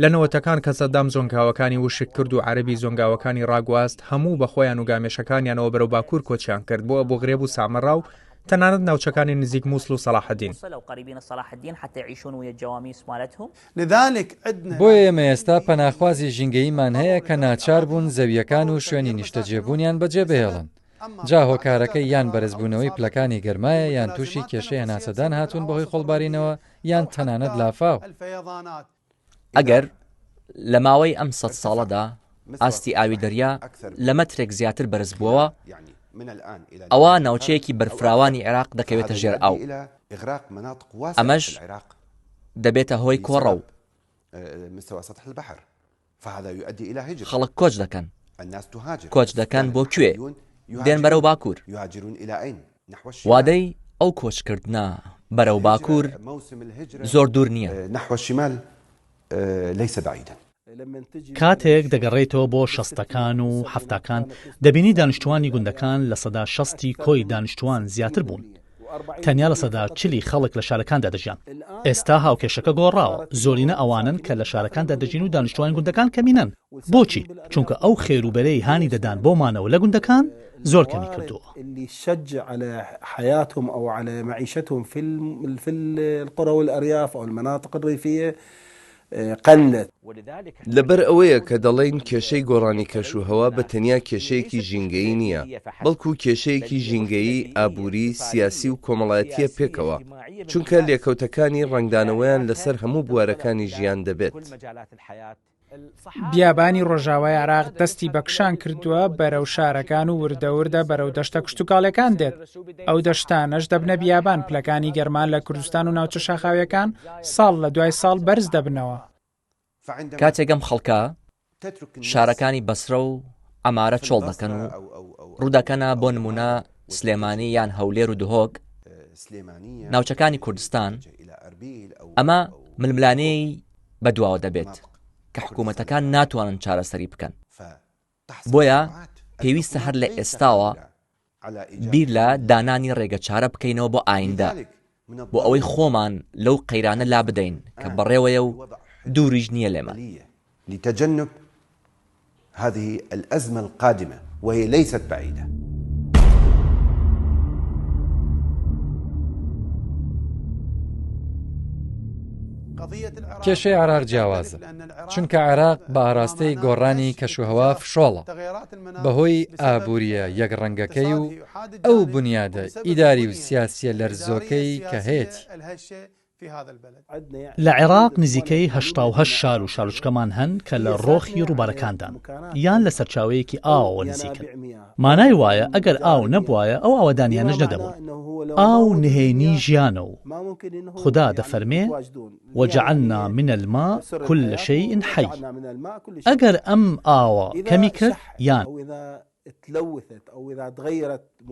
لە نەوەتەکان کە سەدام زۆنگاوەکانی وشک کرد و عەرەبی زۆنگاوەکانی ڕاگواست، هەموو بە خۆیان و گامێشەکانیانەوە بەرەو باکوور کۆچیان کرد بۆ ئەبوغرێب و سامەڕا و تەنانەت ناوچەکانی نزیک موسڵ و سەڵاحەدین. بۆیە ئێمە ئێستا پەناخوازی ژینگەییمان هەیە کە ناچار بوون زەوییەکان و شوێنی نیشتەجێبوونیان بەجێبهێڵن، جا هۆکارەکەی یان بەرزبوونەوەی پلەکانی گەرمایە یان تووشی کێشەی هەناسەدان هاتوون بەهۆی خۆڵبارینەوە یان تەنانەت لافاو. ئەگەر لە ماوەی ئەم سەد ساڵەدا ئاستی ئاوی دەریا لە مەترێک زیاتر بەرزبووەوە، ئەوا ناوچەیەکی بەرفراوانی عێراق دەکەوێتە ژێر ئاو. ئەمەش دەبێتە هۆی کۆڕەو. خەڵک کۆچ دەکەن. کۆچ دەکەن بۆ کوێ؟ دێن بەرەو باکوور. وادەی ئەو کۆچکردنە بەرەو باکوور زۆر دوور نییە. کاتێک دەگەڕێیتەوە بۆ شەستەکان و حەفتاکان دەبینی دانیشتووانی گوندەکان لەسەدا شەستی کۆی دانیشتووان زیاتر بوون. تەنیا لەسەدا چلی خەڵک لە شارەکاندا دەژیان. ئێستا هاوکێشەکە گۆڕاوە، زۆرینە ئەوانەن کە لە شارەکاندا دەژین و دانیشتووانی گوندەکان کەمینەن. بۆچی؟ چونکە ئەو خێروبەرەی هانی دەدان بۆ مانەوە لە گوندەکان زۆر کەمی کردووە. لەبەر ئەوەیە کە دەڵێین کێشەی گۆڕانی کەشوهەوا بە تەنیا کێشەیەکی ژینگەیی نییە، بەڵکو کێشەیەکی ژینگەیی، ئابووری، سیاسی و کۆمەڵایەتییە پێکەوە، چونکە لێکەوتەکانی ڕەنگدانەوەیان لەسەر هەموو بوارەکانی ژیان دەبێت. بیابانی ڕۆژاوای عێراق دەستی بە کشان کردووە بەرەو شارەکان و وردە وردە بەرەو دەشتە کشتوکاڵیەکان دێت، ئەو دەشتانەش دەبنە بیابان، پلەکانی گەرما لە کوردستان و ناوچە شاخاویەکان ساڵ لە دوای ساڵ بەرز دەبنەوە. کاتێک ئەم خەڵکە شارەکانی بەسرە و عەمارە چۆڵ دەکەن و ڕوودەکەنە بۆ نمونە سلێمانی یان هەولێر و دهۆک ناوچەکانی کوردستان ئەمە ململانێی بەدواوە دەبێت کە حکوومەتەکان ناتوانن چارەسەری بکەن بۆیە پێویستە هەر لە ئێستاوە بیر لە دانانی ڕێگە چارە بکەینەوە بۆ ئایندە بۆ ئەوەی خۆمان لەو قەیرانە لا بدەین کە بەڕێوەیە و دووریش نییە لێمان. لتجنب هذه الأزمة القادمة وهي ليست بعيدة. کێشەی عێراق جیاوازە، چونکە عێراق بە ئاراستەی گۆڕانی کەشوهەوا فشۆڵە، بەهۆی ئابوورییە یەکڕەنگەکەی و ئەو بونیادە ئیداری و سیاسییە لەرزۆکەی کە هەیەتی. لە عێراق نزیکەی 88 شار و شارۆچکەمان هەن کە لە ڕۆخی ڕووبارەکاندان یان لە سەرچاوەیەکی ئاوەوە نزیکن. مانای وایە ئەگەر ئاو نەبوایە ئەو ئاوەدانیانەش نەدەبوون. ئاو نهێنی ژیانە و خودا دەفەرمێ، وجعلنا من الماء كل شیء حی. ئەگەر ئەم ئاوە کەمی کرد یان.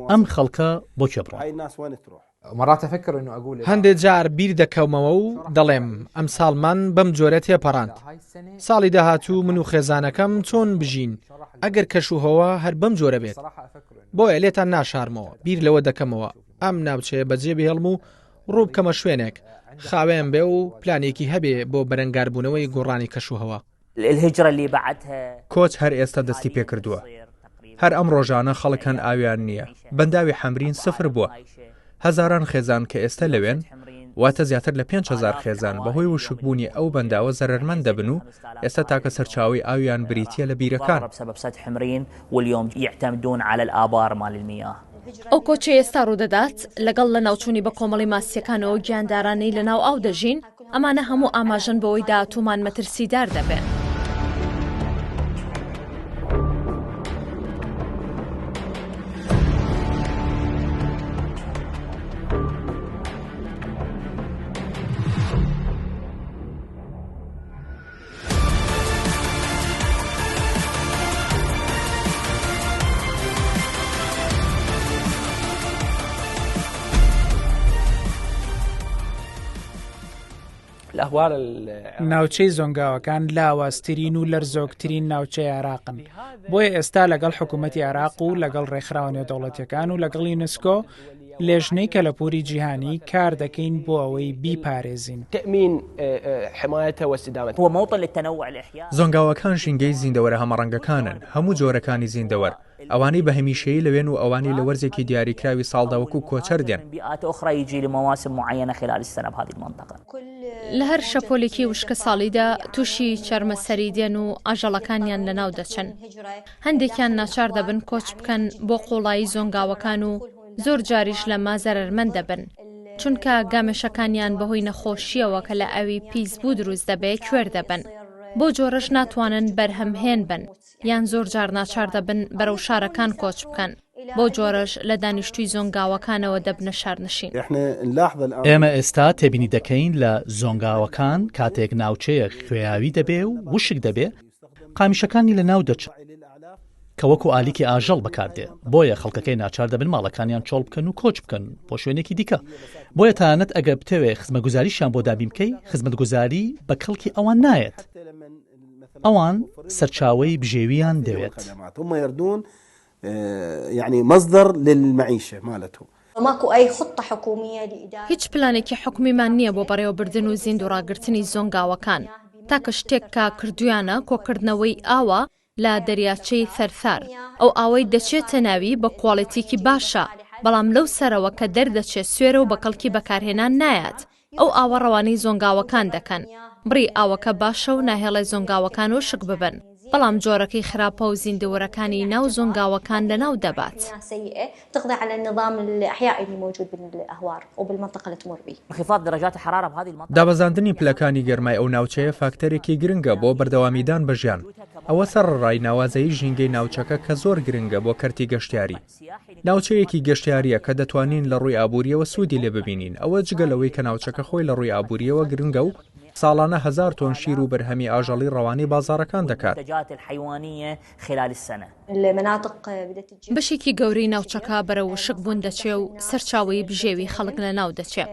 ئەم خەڵکە بۆ کوێ بڕۆن؟ هەندێ جار بیر دەکەمەوە و دەڵێم ئەمساڵمان بەم جۆرە تێپەڕاند. ساڵی داهاتوو من و خێزانەکەم چۆن بژین ئەگەر کەشوهەوا هەر بەم جۆرە بێت؟ بۆیە لێتان ناشارمەوە بیر لەوە دەکەمەوە ئەم ناوچەیە بەجێ بهێڵم و ڕوو بکەمە شوێنێک خاوێن بێ و پلانێکی هەبێ بۆ بەرەنگاربوونەوەی گۆڕانی کەشوهەوا. کۆچ هەر ئێستا دەستی پێکردووە. هەر ئەم ڕۆژانە خەڵک هەن ئاویان نییە، بەنداوی حەمرین سفر بووە. هەزاران خێزان کە ئێستا لەوێن، واتە زیاتر لە 5000 خێزان بەهۆی وشکبوونی ئەو بەنداوە زەرەرمەند دەبن و ئێستا تاکە سەرچاوەی ئاویان بریتییە لە بیرەکان. ئەو کۆچەی ئێستا ڕوودەدات، لەگەڵ لەناوچوونی بەکۆمەڵی ماسییەکان و ئەو گیاندارانەی لەناو ئاو دەژین، ئەمانە هەموو ئاماژەن بەوەی داهاتوومان مەترسیدار دەبێ. ناوچەی زۆنگاوەکان لاوازترین و لەرزۆکترین ناوچەی عێراقن، بۆیە ئێستا لەگەڵ حکوومەتی عێراق و لەگەڵ ڕێکخراوە نێودەوڵەتییەکان و لەگەڵ یونسکۆ لێژنەی کەلەپووری جیهانی کار دەکەین بۆ ئەوەی بیپارێزین. زۆنگاوەکان ژینگەی زیندەوەرە هەمەڕەنگەکانن، هەموو جۆرەکانی زیندەوەر، ئەوانەی بە هەمیشەیی لەوێن و ئەوانەی لە وەرزێکی دیاریکراوی ساڵدا وەکو کۆچەر دێن. لە هەر شەپۆلێکی وشکەساڵیدا تووشی چەرمەسەری دێن و ئاژەڵەکانیان لەناو دەچن، هەندێکیان ناچار دەبن کۆچ بکەن بۆ قووڵایی زۆنگاوەکان و زۆر جاریش لەمە زەرەرمەند دەبن، چونکە گامێشەکانیان بەهۆی نەخۆشییەوە کە لە ئاوی پیسبوو دروست دەبێ کوێر دەبن، بەو جۆرەش ناتوانن بەرهەمهێن بن، یان زۆر جار ناچار دەبن بەرەو شارەکان کۆچ بکەن، بەو جۆرەش لە دانیشتووی زۆنگاوەکانەوە دەبنە شارنشین. ئێمە ئێستا تێبینی دەکەین لە زۆنگاوەکان کاتێک ناوچەیەک خوێیاوی دەبێ و وشک دەبێ، قامیشەکانی لەناو دەچن کە وەکو ئالیکی ئاژەڵ بەکاردێ، بۆیە خەڵکەکەی ناچار دەبن ماڵەکانیان چۆڵ بکەن و کۆچ بکەن بۆ شوێنێکی دیکە، بۆیە تەنانەت ئەگەر بتەوێ خزمەتگوزاریشیان بۆ دابین بکەی، خزمەتگوزاری بە کەڵکی ئەوان نایەت. ئەوان سەرچاوەی بژێوییان دەوێت. هیچ پلانێکی حکومیمان نییە بۆ بەڕێوەبردن و زیندووڕاگرتنی زۆنگاوەکان، تاکە شتێک کە کردوویانە کۆکردنەوەی ئاوە لە دەریاچەی ثەرثار، ئەو ئاوەی دەچێتە ناوی بە کواڵێتیکی باشە، بەڵام لەو سەرەوە کە دەردەچێت سوێرە و بە کەڵکی بەکارهێنان نایات، ئەو ئاوە ڕەوانەی زۆنگاوەکان دەکەن. بڕی ئاوەکە باشە و ناهێڵێ زۆنگاوەکان وشک ببن، بەڵام جۆرەکەی خراپە و زیندەوەرەکانی ناو زۆنگاوەکان لەناو دەبات. دابەزاندنی پلەکانی گەرمای ئەو ناوچەیە فاکتەرێکی گرنگە بۆ بەردەوامیدان بە ژیان، ئەوە سەرەڕای ناوازەیی ژینگەی ناوچەکە کە زۆر گرنگە بۆ کەرتی گەشتیاری. ناوچەیەکی گەشتیارییە کە دەتوانین لە ڕووی ئابوورییەوە سوودی لێ ببینین، ئەوە جگە لەوەی کە ناوچەکە خۆی لە ڕووی ئابوورییەوە گرنگە و ساڵانە هەزار تۆن شیر و بەرهەمی ئاژەڵی ڕەوانەی بازاڕەکان دەکات. بەشێکی گەورەی ناوچەکە بەرەو وشک بوون دەچێ و سەرچاوەی بژێوی خەڵک لەناو دەچێ.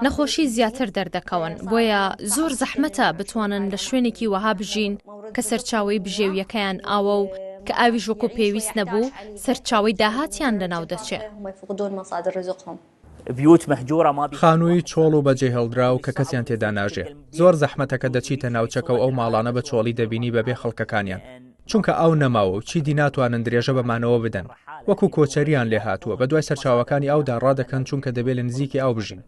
نەخۆشی زیاتر دەردەکەون، بۆیە زۆر زەحمەتە بتوانن لە شوێنێکی وەها بژین کە سەرچاوەی بژێوییەکەیان ئاوە و کە ئاویش وەکو پێویست نەبوو، سەرچاوەی داهاتیان لەناو دەچێ. خانووی چۆڵ و بەجێهێڵدراو کە کەسیان تێدا ناژێ. زۆر زەحمەتە کە دەچیتە ناوچەکە و ئەو ماڵانە بە چۆڵی دەبینی بەبێ خەڵکەکانیان. چونکە ئاو نەماوە و چیدی ناتوانن درێژە بە مانەوە بدەن. وەکو کۆچەرییان لێهاتووە، بەدوای سەرچاوەکانی ئاودا ڕادەکەن چونکە دەبێ لە نزیکی ئاو بژین.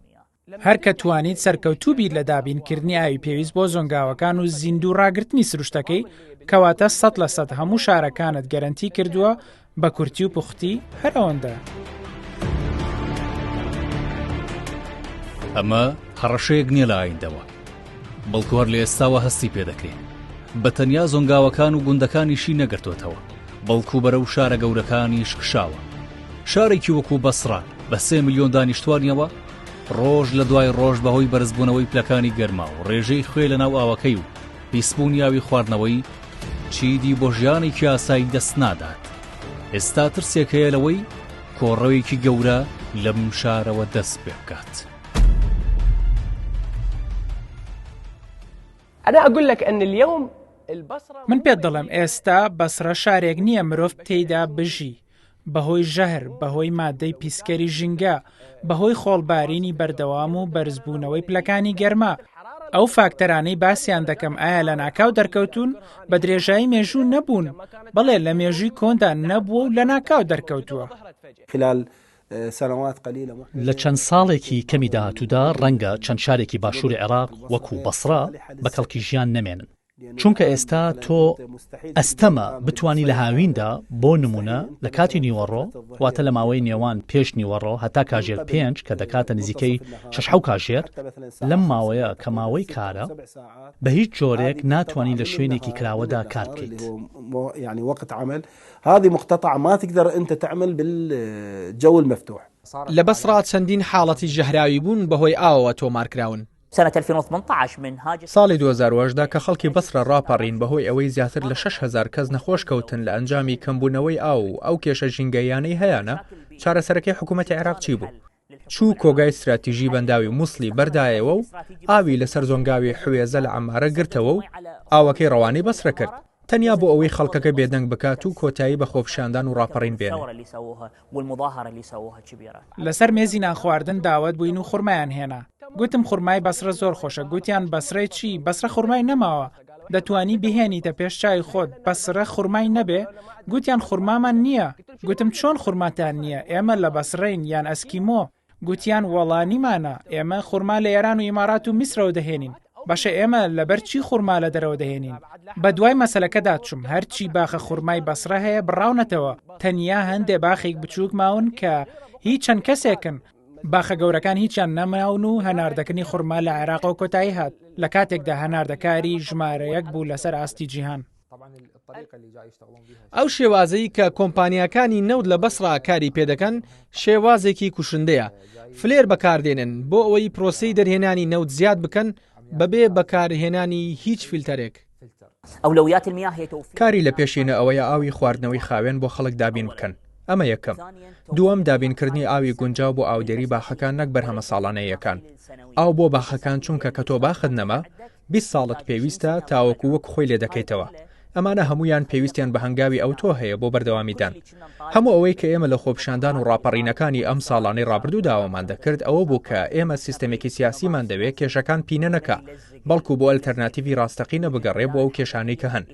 هەر کە توانیت سەرکەوتوو بیت لە دابینکردنی ئاوی پێویست بۆ زۆنگاوەکان و زیندوو ڕاگرتنی سروشتەکەی، کەواتە 100% هەموو شارەکانت گەرەنتی کردووە، بە کورتی و پوختی هەر ئەوەندە. ئەمە هەڕەشەیەک نییە لە ئایندەوە، بەڵکو هەر لە ئێستاوە هەستی پێ دەکرێ. بە تەنیا زۆنگاوەکان و گوندەکانیشی نەگرتۆتەوە، بەڵکو بەرەو شارە گەورەکانیش کشاوە. شارێکی وەکو بەسڕە بە سێ ملیۆن دانیشتوانیەوە ڕۆژ لە دوای ڕۆژ بەهۆی بەرزبوونەوەی پلەکانی گەرما و ڕێژەی خوێ لە ناو ئاوەکەی و پیسبوونی ئاوی خواردنەوەی چیدی بۆ ژیانێکی ئاسایی دەست نادات. ئێستا ترسێک هەیە لەوەی کۆڕەوێکی گەورە لەم شارەوە دەست پێ بکات. من پێت دەڵێم ئێستا بەسڕە شارێک نییە مرۆڤ تێیدا بژی، بەهۆی ژەهر، بەهۆی مادەی پیسکەری ژینگە، بەهۆی خۆڵبارینی بەردەوام و بەرزبوونەوەی پلەکانی گەرما، ئەو فاکتەرانەی باسیان دەکەم ئایا لەناکاو دەرکەوتوون؟ بە درێژایی مێژوو نەبوون، بەڵێ لە مێژووی کۆندا نەبووە و لەناکاو دەرکەوتووە. لە چەند ساڵێکی کەمی داهاتوودا ڕەنگە چەند شارێکی باشووری عێراق وەکو بەسڕە بە کەڵکی ژیان نەمێنن. چونکە ئێستا تۆ ئەستەمە بتوانی لە هاویندا بۆ نمونە لە کاتی نیوەڕۆ واتە لە ماوەی نێوان پێش نیوەڕۆ هەتا کاژێر پێنج کە دەکاتە نزیکەی شەش حەو کاژێر لەم ماوەیە کە ماوەی کارە بە هیچ جۆرێک ناتوانی لە شوێنێکی کراوەدا کار بکەیت. لە بەسڕا چەندین حاڵەتی ژەهراویبوون بەهۆی ئاوەوە تۆمارکراون. ساڵی 2018 کە خەڵکی بەسرە ڕاپەڕین بەهۆی ئەوەی زیاتر لە 6000 کەس نەخۆش کەوتن لە ئەنجامی کەمبوونەوەی ئاو و ئەو کێشە ژینگەییانەی هەیانە، چارەسەرەکەی حکوومەتی عێراق چی بوو؟ چوو کۆگای ستراتیژی بەنداوی موسڵی بەردایەوە و ئاوی لەسەر زۆنگاوی حوێزە لە عەمارە گرتەوە و ئاوەکەی ڕەوانەی بەسرە کرد، تەنیا بۆ ئەوەی خەڵکەکە بێدەنگ بکات و کۆتایی بە خۆپیشاندان و ڕاپەڕین بێنێ. لەسەر مێزی نانخواردن داوەت بووین و خورمایان هێنا. گوتم خورمای بەسرە زۆر خۆشە، گوتیان بەسرەی چی، بەسرە خورمای نەماوە، دەتوانی بیهێنیتە پێش چاوی خۆت، بەسرە خورمای نەبێ؟ گوتیان خورمامان نییە. گوتم چۆن خورماتان نییە، ئێمە لە بەسرەین یان ئەسکیمۆ؟ گوتیان وەڵا نیمانە، ئێمە خورما لە ئێران و ئیمارات و میسرەوە دەهێنین. باشە ئێمە لەبەر چی خورما لە دەرەوە دەهێنین؟ بە دوای مەسەلەکەدا چووم، هەرچی باخە خورمای بەسرە هەیە بڕاونەتەوە، تەنیا هەندێ باخێک بچووک ماون کە هی چەند کەسێکن، باخە گەورەکان هیچیان نەماون و هەناردەکردنی خورما لە عێراقەوە کۆتایی هات، لە کاتێکدا هەناردەکاری ژمارە یەک بوو لەسەر ئاستی جیهان. ئەو شێوازەی کە کۆمپانیاکانی نەوت لە بەسڕا کاری پێدەکەن شێوازێکی کوشندەیە، فلێر بەکاردێنن بۆ ئەوەی پرۆسەی دەرهێنانی نەوت زیاد بکەن بەبێ بەکارهێنانی هیچ فیلتەرێک. کاری لە پێشینە ئەوەیە ئاوی خواردنەوەی خاوێن بۆ خەڵک دابین بکەن، ئەمە یەکەم. دووەم دابینکردنی ئاوی گونجاو بۆ ئاودێری باخەکان نەک بەرهەمە ساڵانەییەکان. ئاو بۆ باخەکان چونکە کە تۆ باخت نەما، 20 ساڵت پێویستە تاوەکو وەک خۆی لێ دەکەیتەوە. ئەمانە هەموویان پێویستیان بە هەنگاوی ئەوتۆ هەیە بۆ بەردەوامیدان. هەموو ئەوەی کە ئێمە لە خۆپیشاندان و ڕاپەڕینەکانی ئەم ساڵانەی ڕابردوو داوامان دەکرد ئەوە بوو کە ئێمە سیستەمێکی سیاسیمان دەوێ کێشەکان پینە نەکا، بەڵکو بۆ ئەلتەرناتیڤی ڕاستەقینە بگەڕێ بۆ ئەو کێشانەی کە هەن.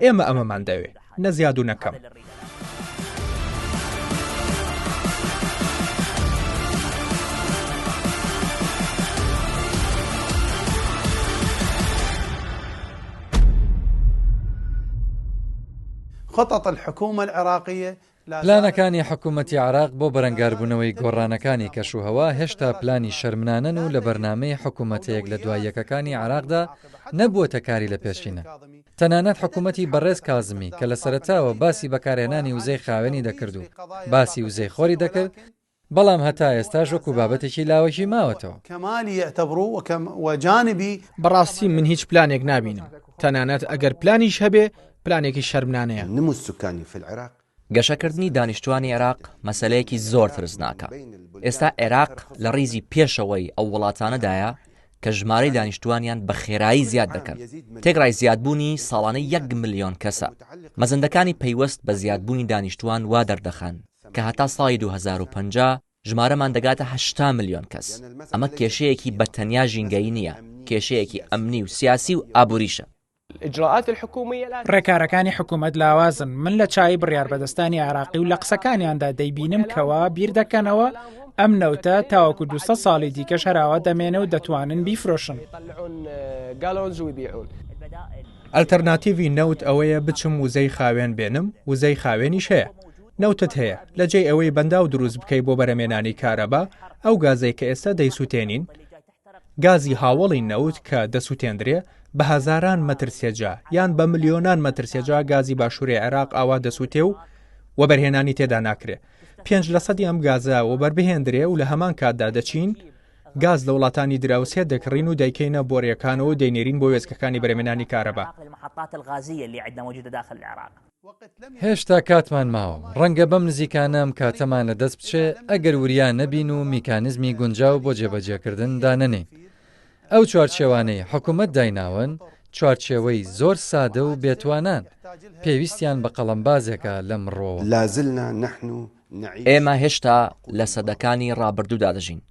ئێمە ئەمەمان دەوێ، نە زیاد و نە کەم. خطط الحكومة العراقية پلانەکانی حکومەتی عێراق بۆ بەرەنگاربوونەوەی گۆڕانەکانی کەشوهەوا هێشتا پلانی شەرمنانەن و لە بەرنامەی حکومەتە یەک لە دوای یەکەکانی عێراقدا نەبووەتە کاری لەپێشینە. تەنانەت حکومەتی بەڕێز کازمی کە لە سەرەتاوە باسی بەکارهێنانی وزەی خاوێنی دەکرد و باسی وزەی خۆری دەکرد، بەڵام هەتا ئێستاش وەکو بابەتێکی لاوەکی ماوەتەوە. بەڕاستی من هیچ پلانێک نابینم، تەنانەت ئەگەر پلانیش هەبێ، پلانێکی شەرمنانەیە. گەشەکردنی دانیشتوانی عێراق مەسەلەیەکی زۆر ترسناکە. ئێستا عێراق لە ڕیزی پێشەوەی ئەو وڵاتانەدایە کە ژمارەی دانیشتوانیان بە خێرایی زیاد دەکەن. تێکڕای زیادبوونی ساڵانە یەک ملیۆن کەسە. مەزەندەکانی پەیوەست بە زیادبوونی دانیشتوان وا دەردەخەن کە هەتا ساڵی 2050 ژمارەمان دەگاتە 80 ملیۆن کەس. ئەمە کێشەیەکی بە تەنیا ژینگەیی نییە، کێشەیەکی ئەمنی و سیاسی و ئابووریشە. ڕێکارەکانی حکوومەت لاوازن، من لە چاوی بڕیاربەدەستانی عێراقی و لە قسەکانیاندا دەیبینم کەوا بیر دەکەنەوە. ئەم نەوتە تاوەکو 200 ساڵی دیکەش هەراوە دەمێنێ و دەتوانن بیفرۆشن. ئەلتەرناتیڤی نەوت ئەوەیە بچم وزەی خاوێن بێنم، وزەی خاوێنیش هەیە. نەوتت هەیە، لە جێی ئەوەی بەنداو دروست بکەی بۆ بەرهەمێنانی کارەبا، ئەو گازەی کە ئێستا دەیسووتێنین، گازی هاوەڵی نەوت کە دەسووتێندرێ، بە هەزاران مەتر سێجا یان بە ملیۆنان مەتر سێجا گازی باشووری عێراق ئاوا دەسووتێ و وەبەرهێنانی تێدا ناکرێ. پێنج لەسەدی ئەم گازە وەبەربهێندرێ و لە هەمان کاتدا دەچین گاز لە وڵاتانی دراوسێ دەکڕین و دەیکەینە بۆرییەکانەوە و دەینێرین بۆ وێستگەکانی بەرهەمهێنانی کارەبا. هێشتا کاتمان ماوە، ڕەنگە بەم نزیکانە ئەم کاتەمان لەدەست بچێ ئەگەر وریا نەبین و میکانیزمی گونجاو بۆ جێبەجێکردن دانەنێین. ئەو چوارچێوانەی حکومەت دایناون، چوارچێوەی زۆر سادە و بێتوانان، پێویستیان بە قەڵەمبازێکە لەم ڕووەوە. ئێمە هێشتا لە سەدەکانی ڕابردوودا دەژین.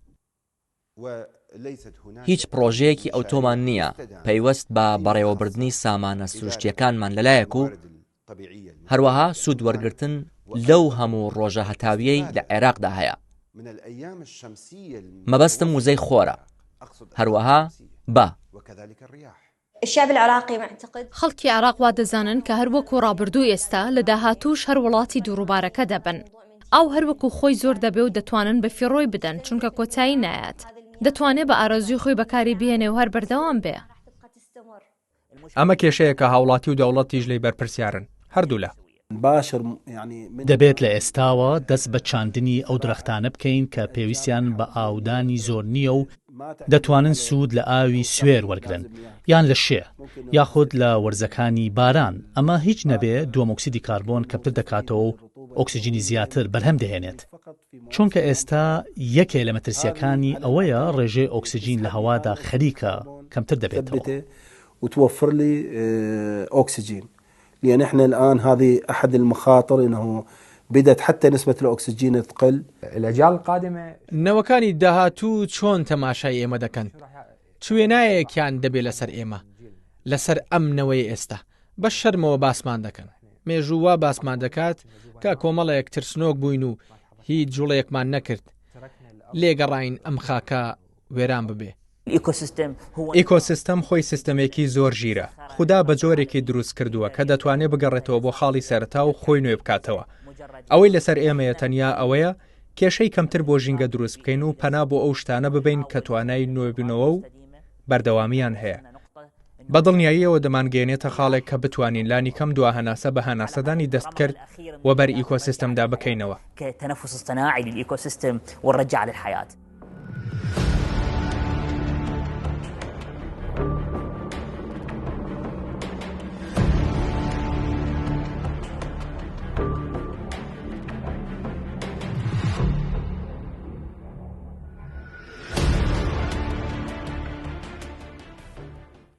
هیچ پڕۆژەیەکی ئەوتۆمان نییە پەیوەست بە بەڕێوەبردنی سامانە سروشتییەکانمان لەلایەک و هەروەها سوود وەرگرتن لەو هەموو ڕۆژە هەتاویەی لە عێراقدا هەیە. مەبەستم وزەی خۆرە، هەروەها با. خەڵکی عێراق وا دەزانن کە هەر وەکو ڕابردوو ئێستا، لە داهاتووش هەر وڵاتی دوو ڕووبارەکە دەبن. ئاو هەر وەکو خۆی زۆر دەبێ و دەتوانن بە فیڕۆی بدەن، چونکە کۆتایی نایەت. دەتوانێ بە ئارەزووی خۆی بەکاری بهێنێ و هەر بەردەوام بێ. ئەمە کێشەیەکە هاوڵاتی و دەوڵەتیش لێی بەرپرسیارن، هەردوولا. دەبێت لە ئێستاوە دەست بە چاندنی ئەو درەختانە بکەین کە پێویستیان بە ئاودانی زۆر نییە و دەتوانن سوود لە ئاوی سوێر وەرگرن یان لە شێ یاخود لە وەرزەکانی باران، ئەمە هیچ نەبێ دووەمۆکسیدی کاربۆن کەمتر دەکاتەوە و ئۆکسجینی زیاتر بەرهەم دەهێنێت، چونکە ئێستا یەکێ لە مەترسییەکانی ئەوەیە ڕێژەی ئۆکسجین لە هەوادا خەریکە کەمتر دەبێتەوە. لان احنا الان هذه احد المخاطر انه بدات حتى نسبة الاكسجين تقل. الاجيال القادمة. نەوەکانی داهاتوو چۆن تەماشای ئێمە دەکەن؟ چ وێنایەکیان دەبێ لەسەر ئێمە؟ لەسەر ئەم نەوەی ئێستا؟ بە شەرمەوە باسمان دەکەن. مێژوو وا باسمان دەکات کە کۆمەڵێک ترسنۆک بووین و هیچ جوڵەیەکمان نەکرد. لێگەڕاین ئەم خاکە وێران ببێ. ئیکۆسیستەم خۆی سیستەمێکی زۆر ژیرە، خودا بە جۆرێکی دروست کردووە کە دەتوانێت بگەڕێتەوە بۆ خاڵی سەرەتا و خۆی نوێ بکاتەوە. ئەوەی لەسەر ئێمەیە تەنیا ئەوەیە کێشەی کەمتر بۆ ژینگە دروست بکەین و پەنا بۆ ئەو شتانە ببەین کە توانای نوێبوونەوە و بەردەوامییان هەیە. بە دڵنیاییەوە دەمانگەیەنێتە خاڵێک کە بتوانین لانیکەم دوا هەناسە بە هەناسەدانی دەستکرد وەبەر ئیکۆسیستەمدا بکەینەوە.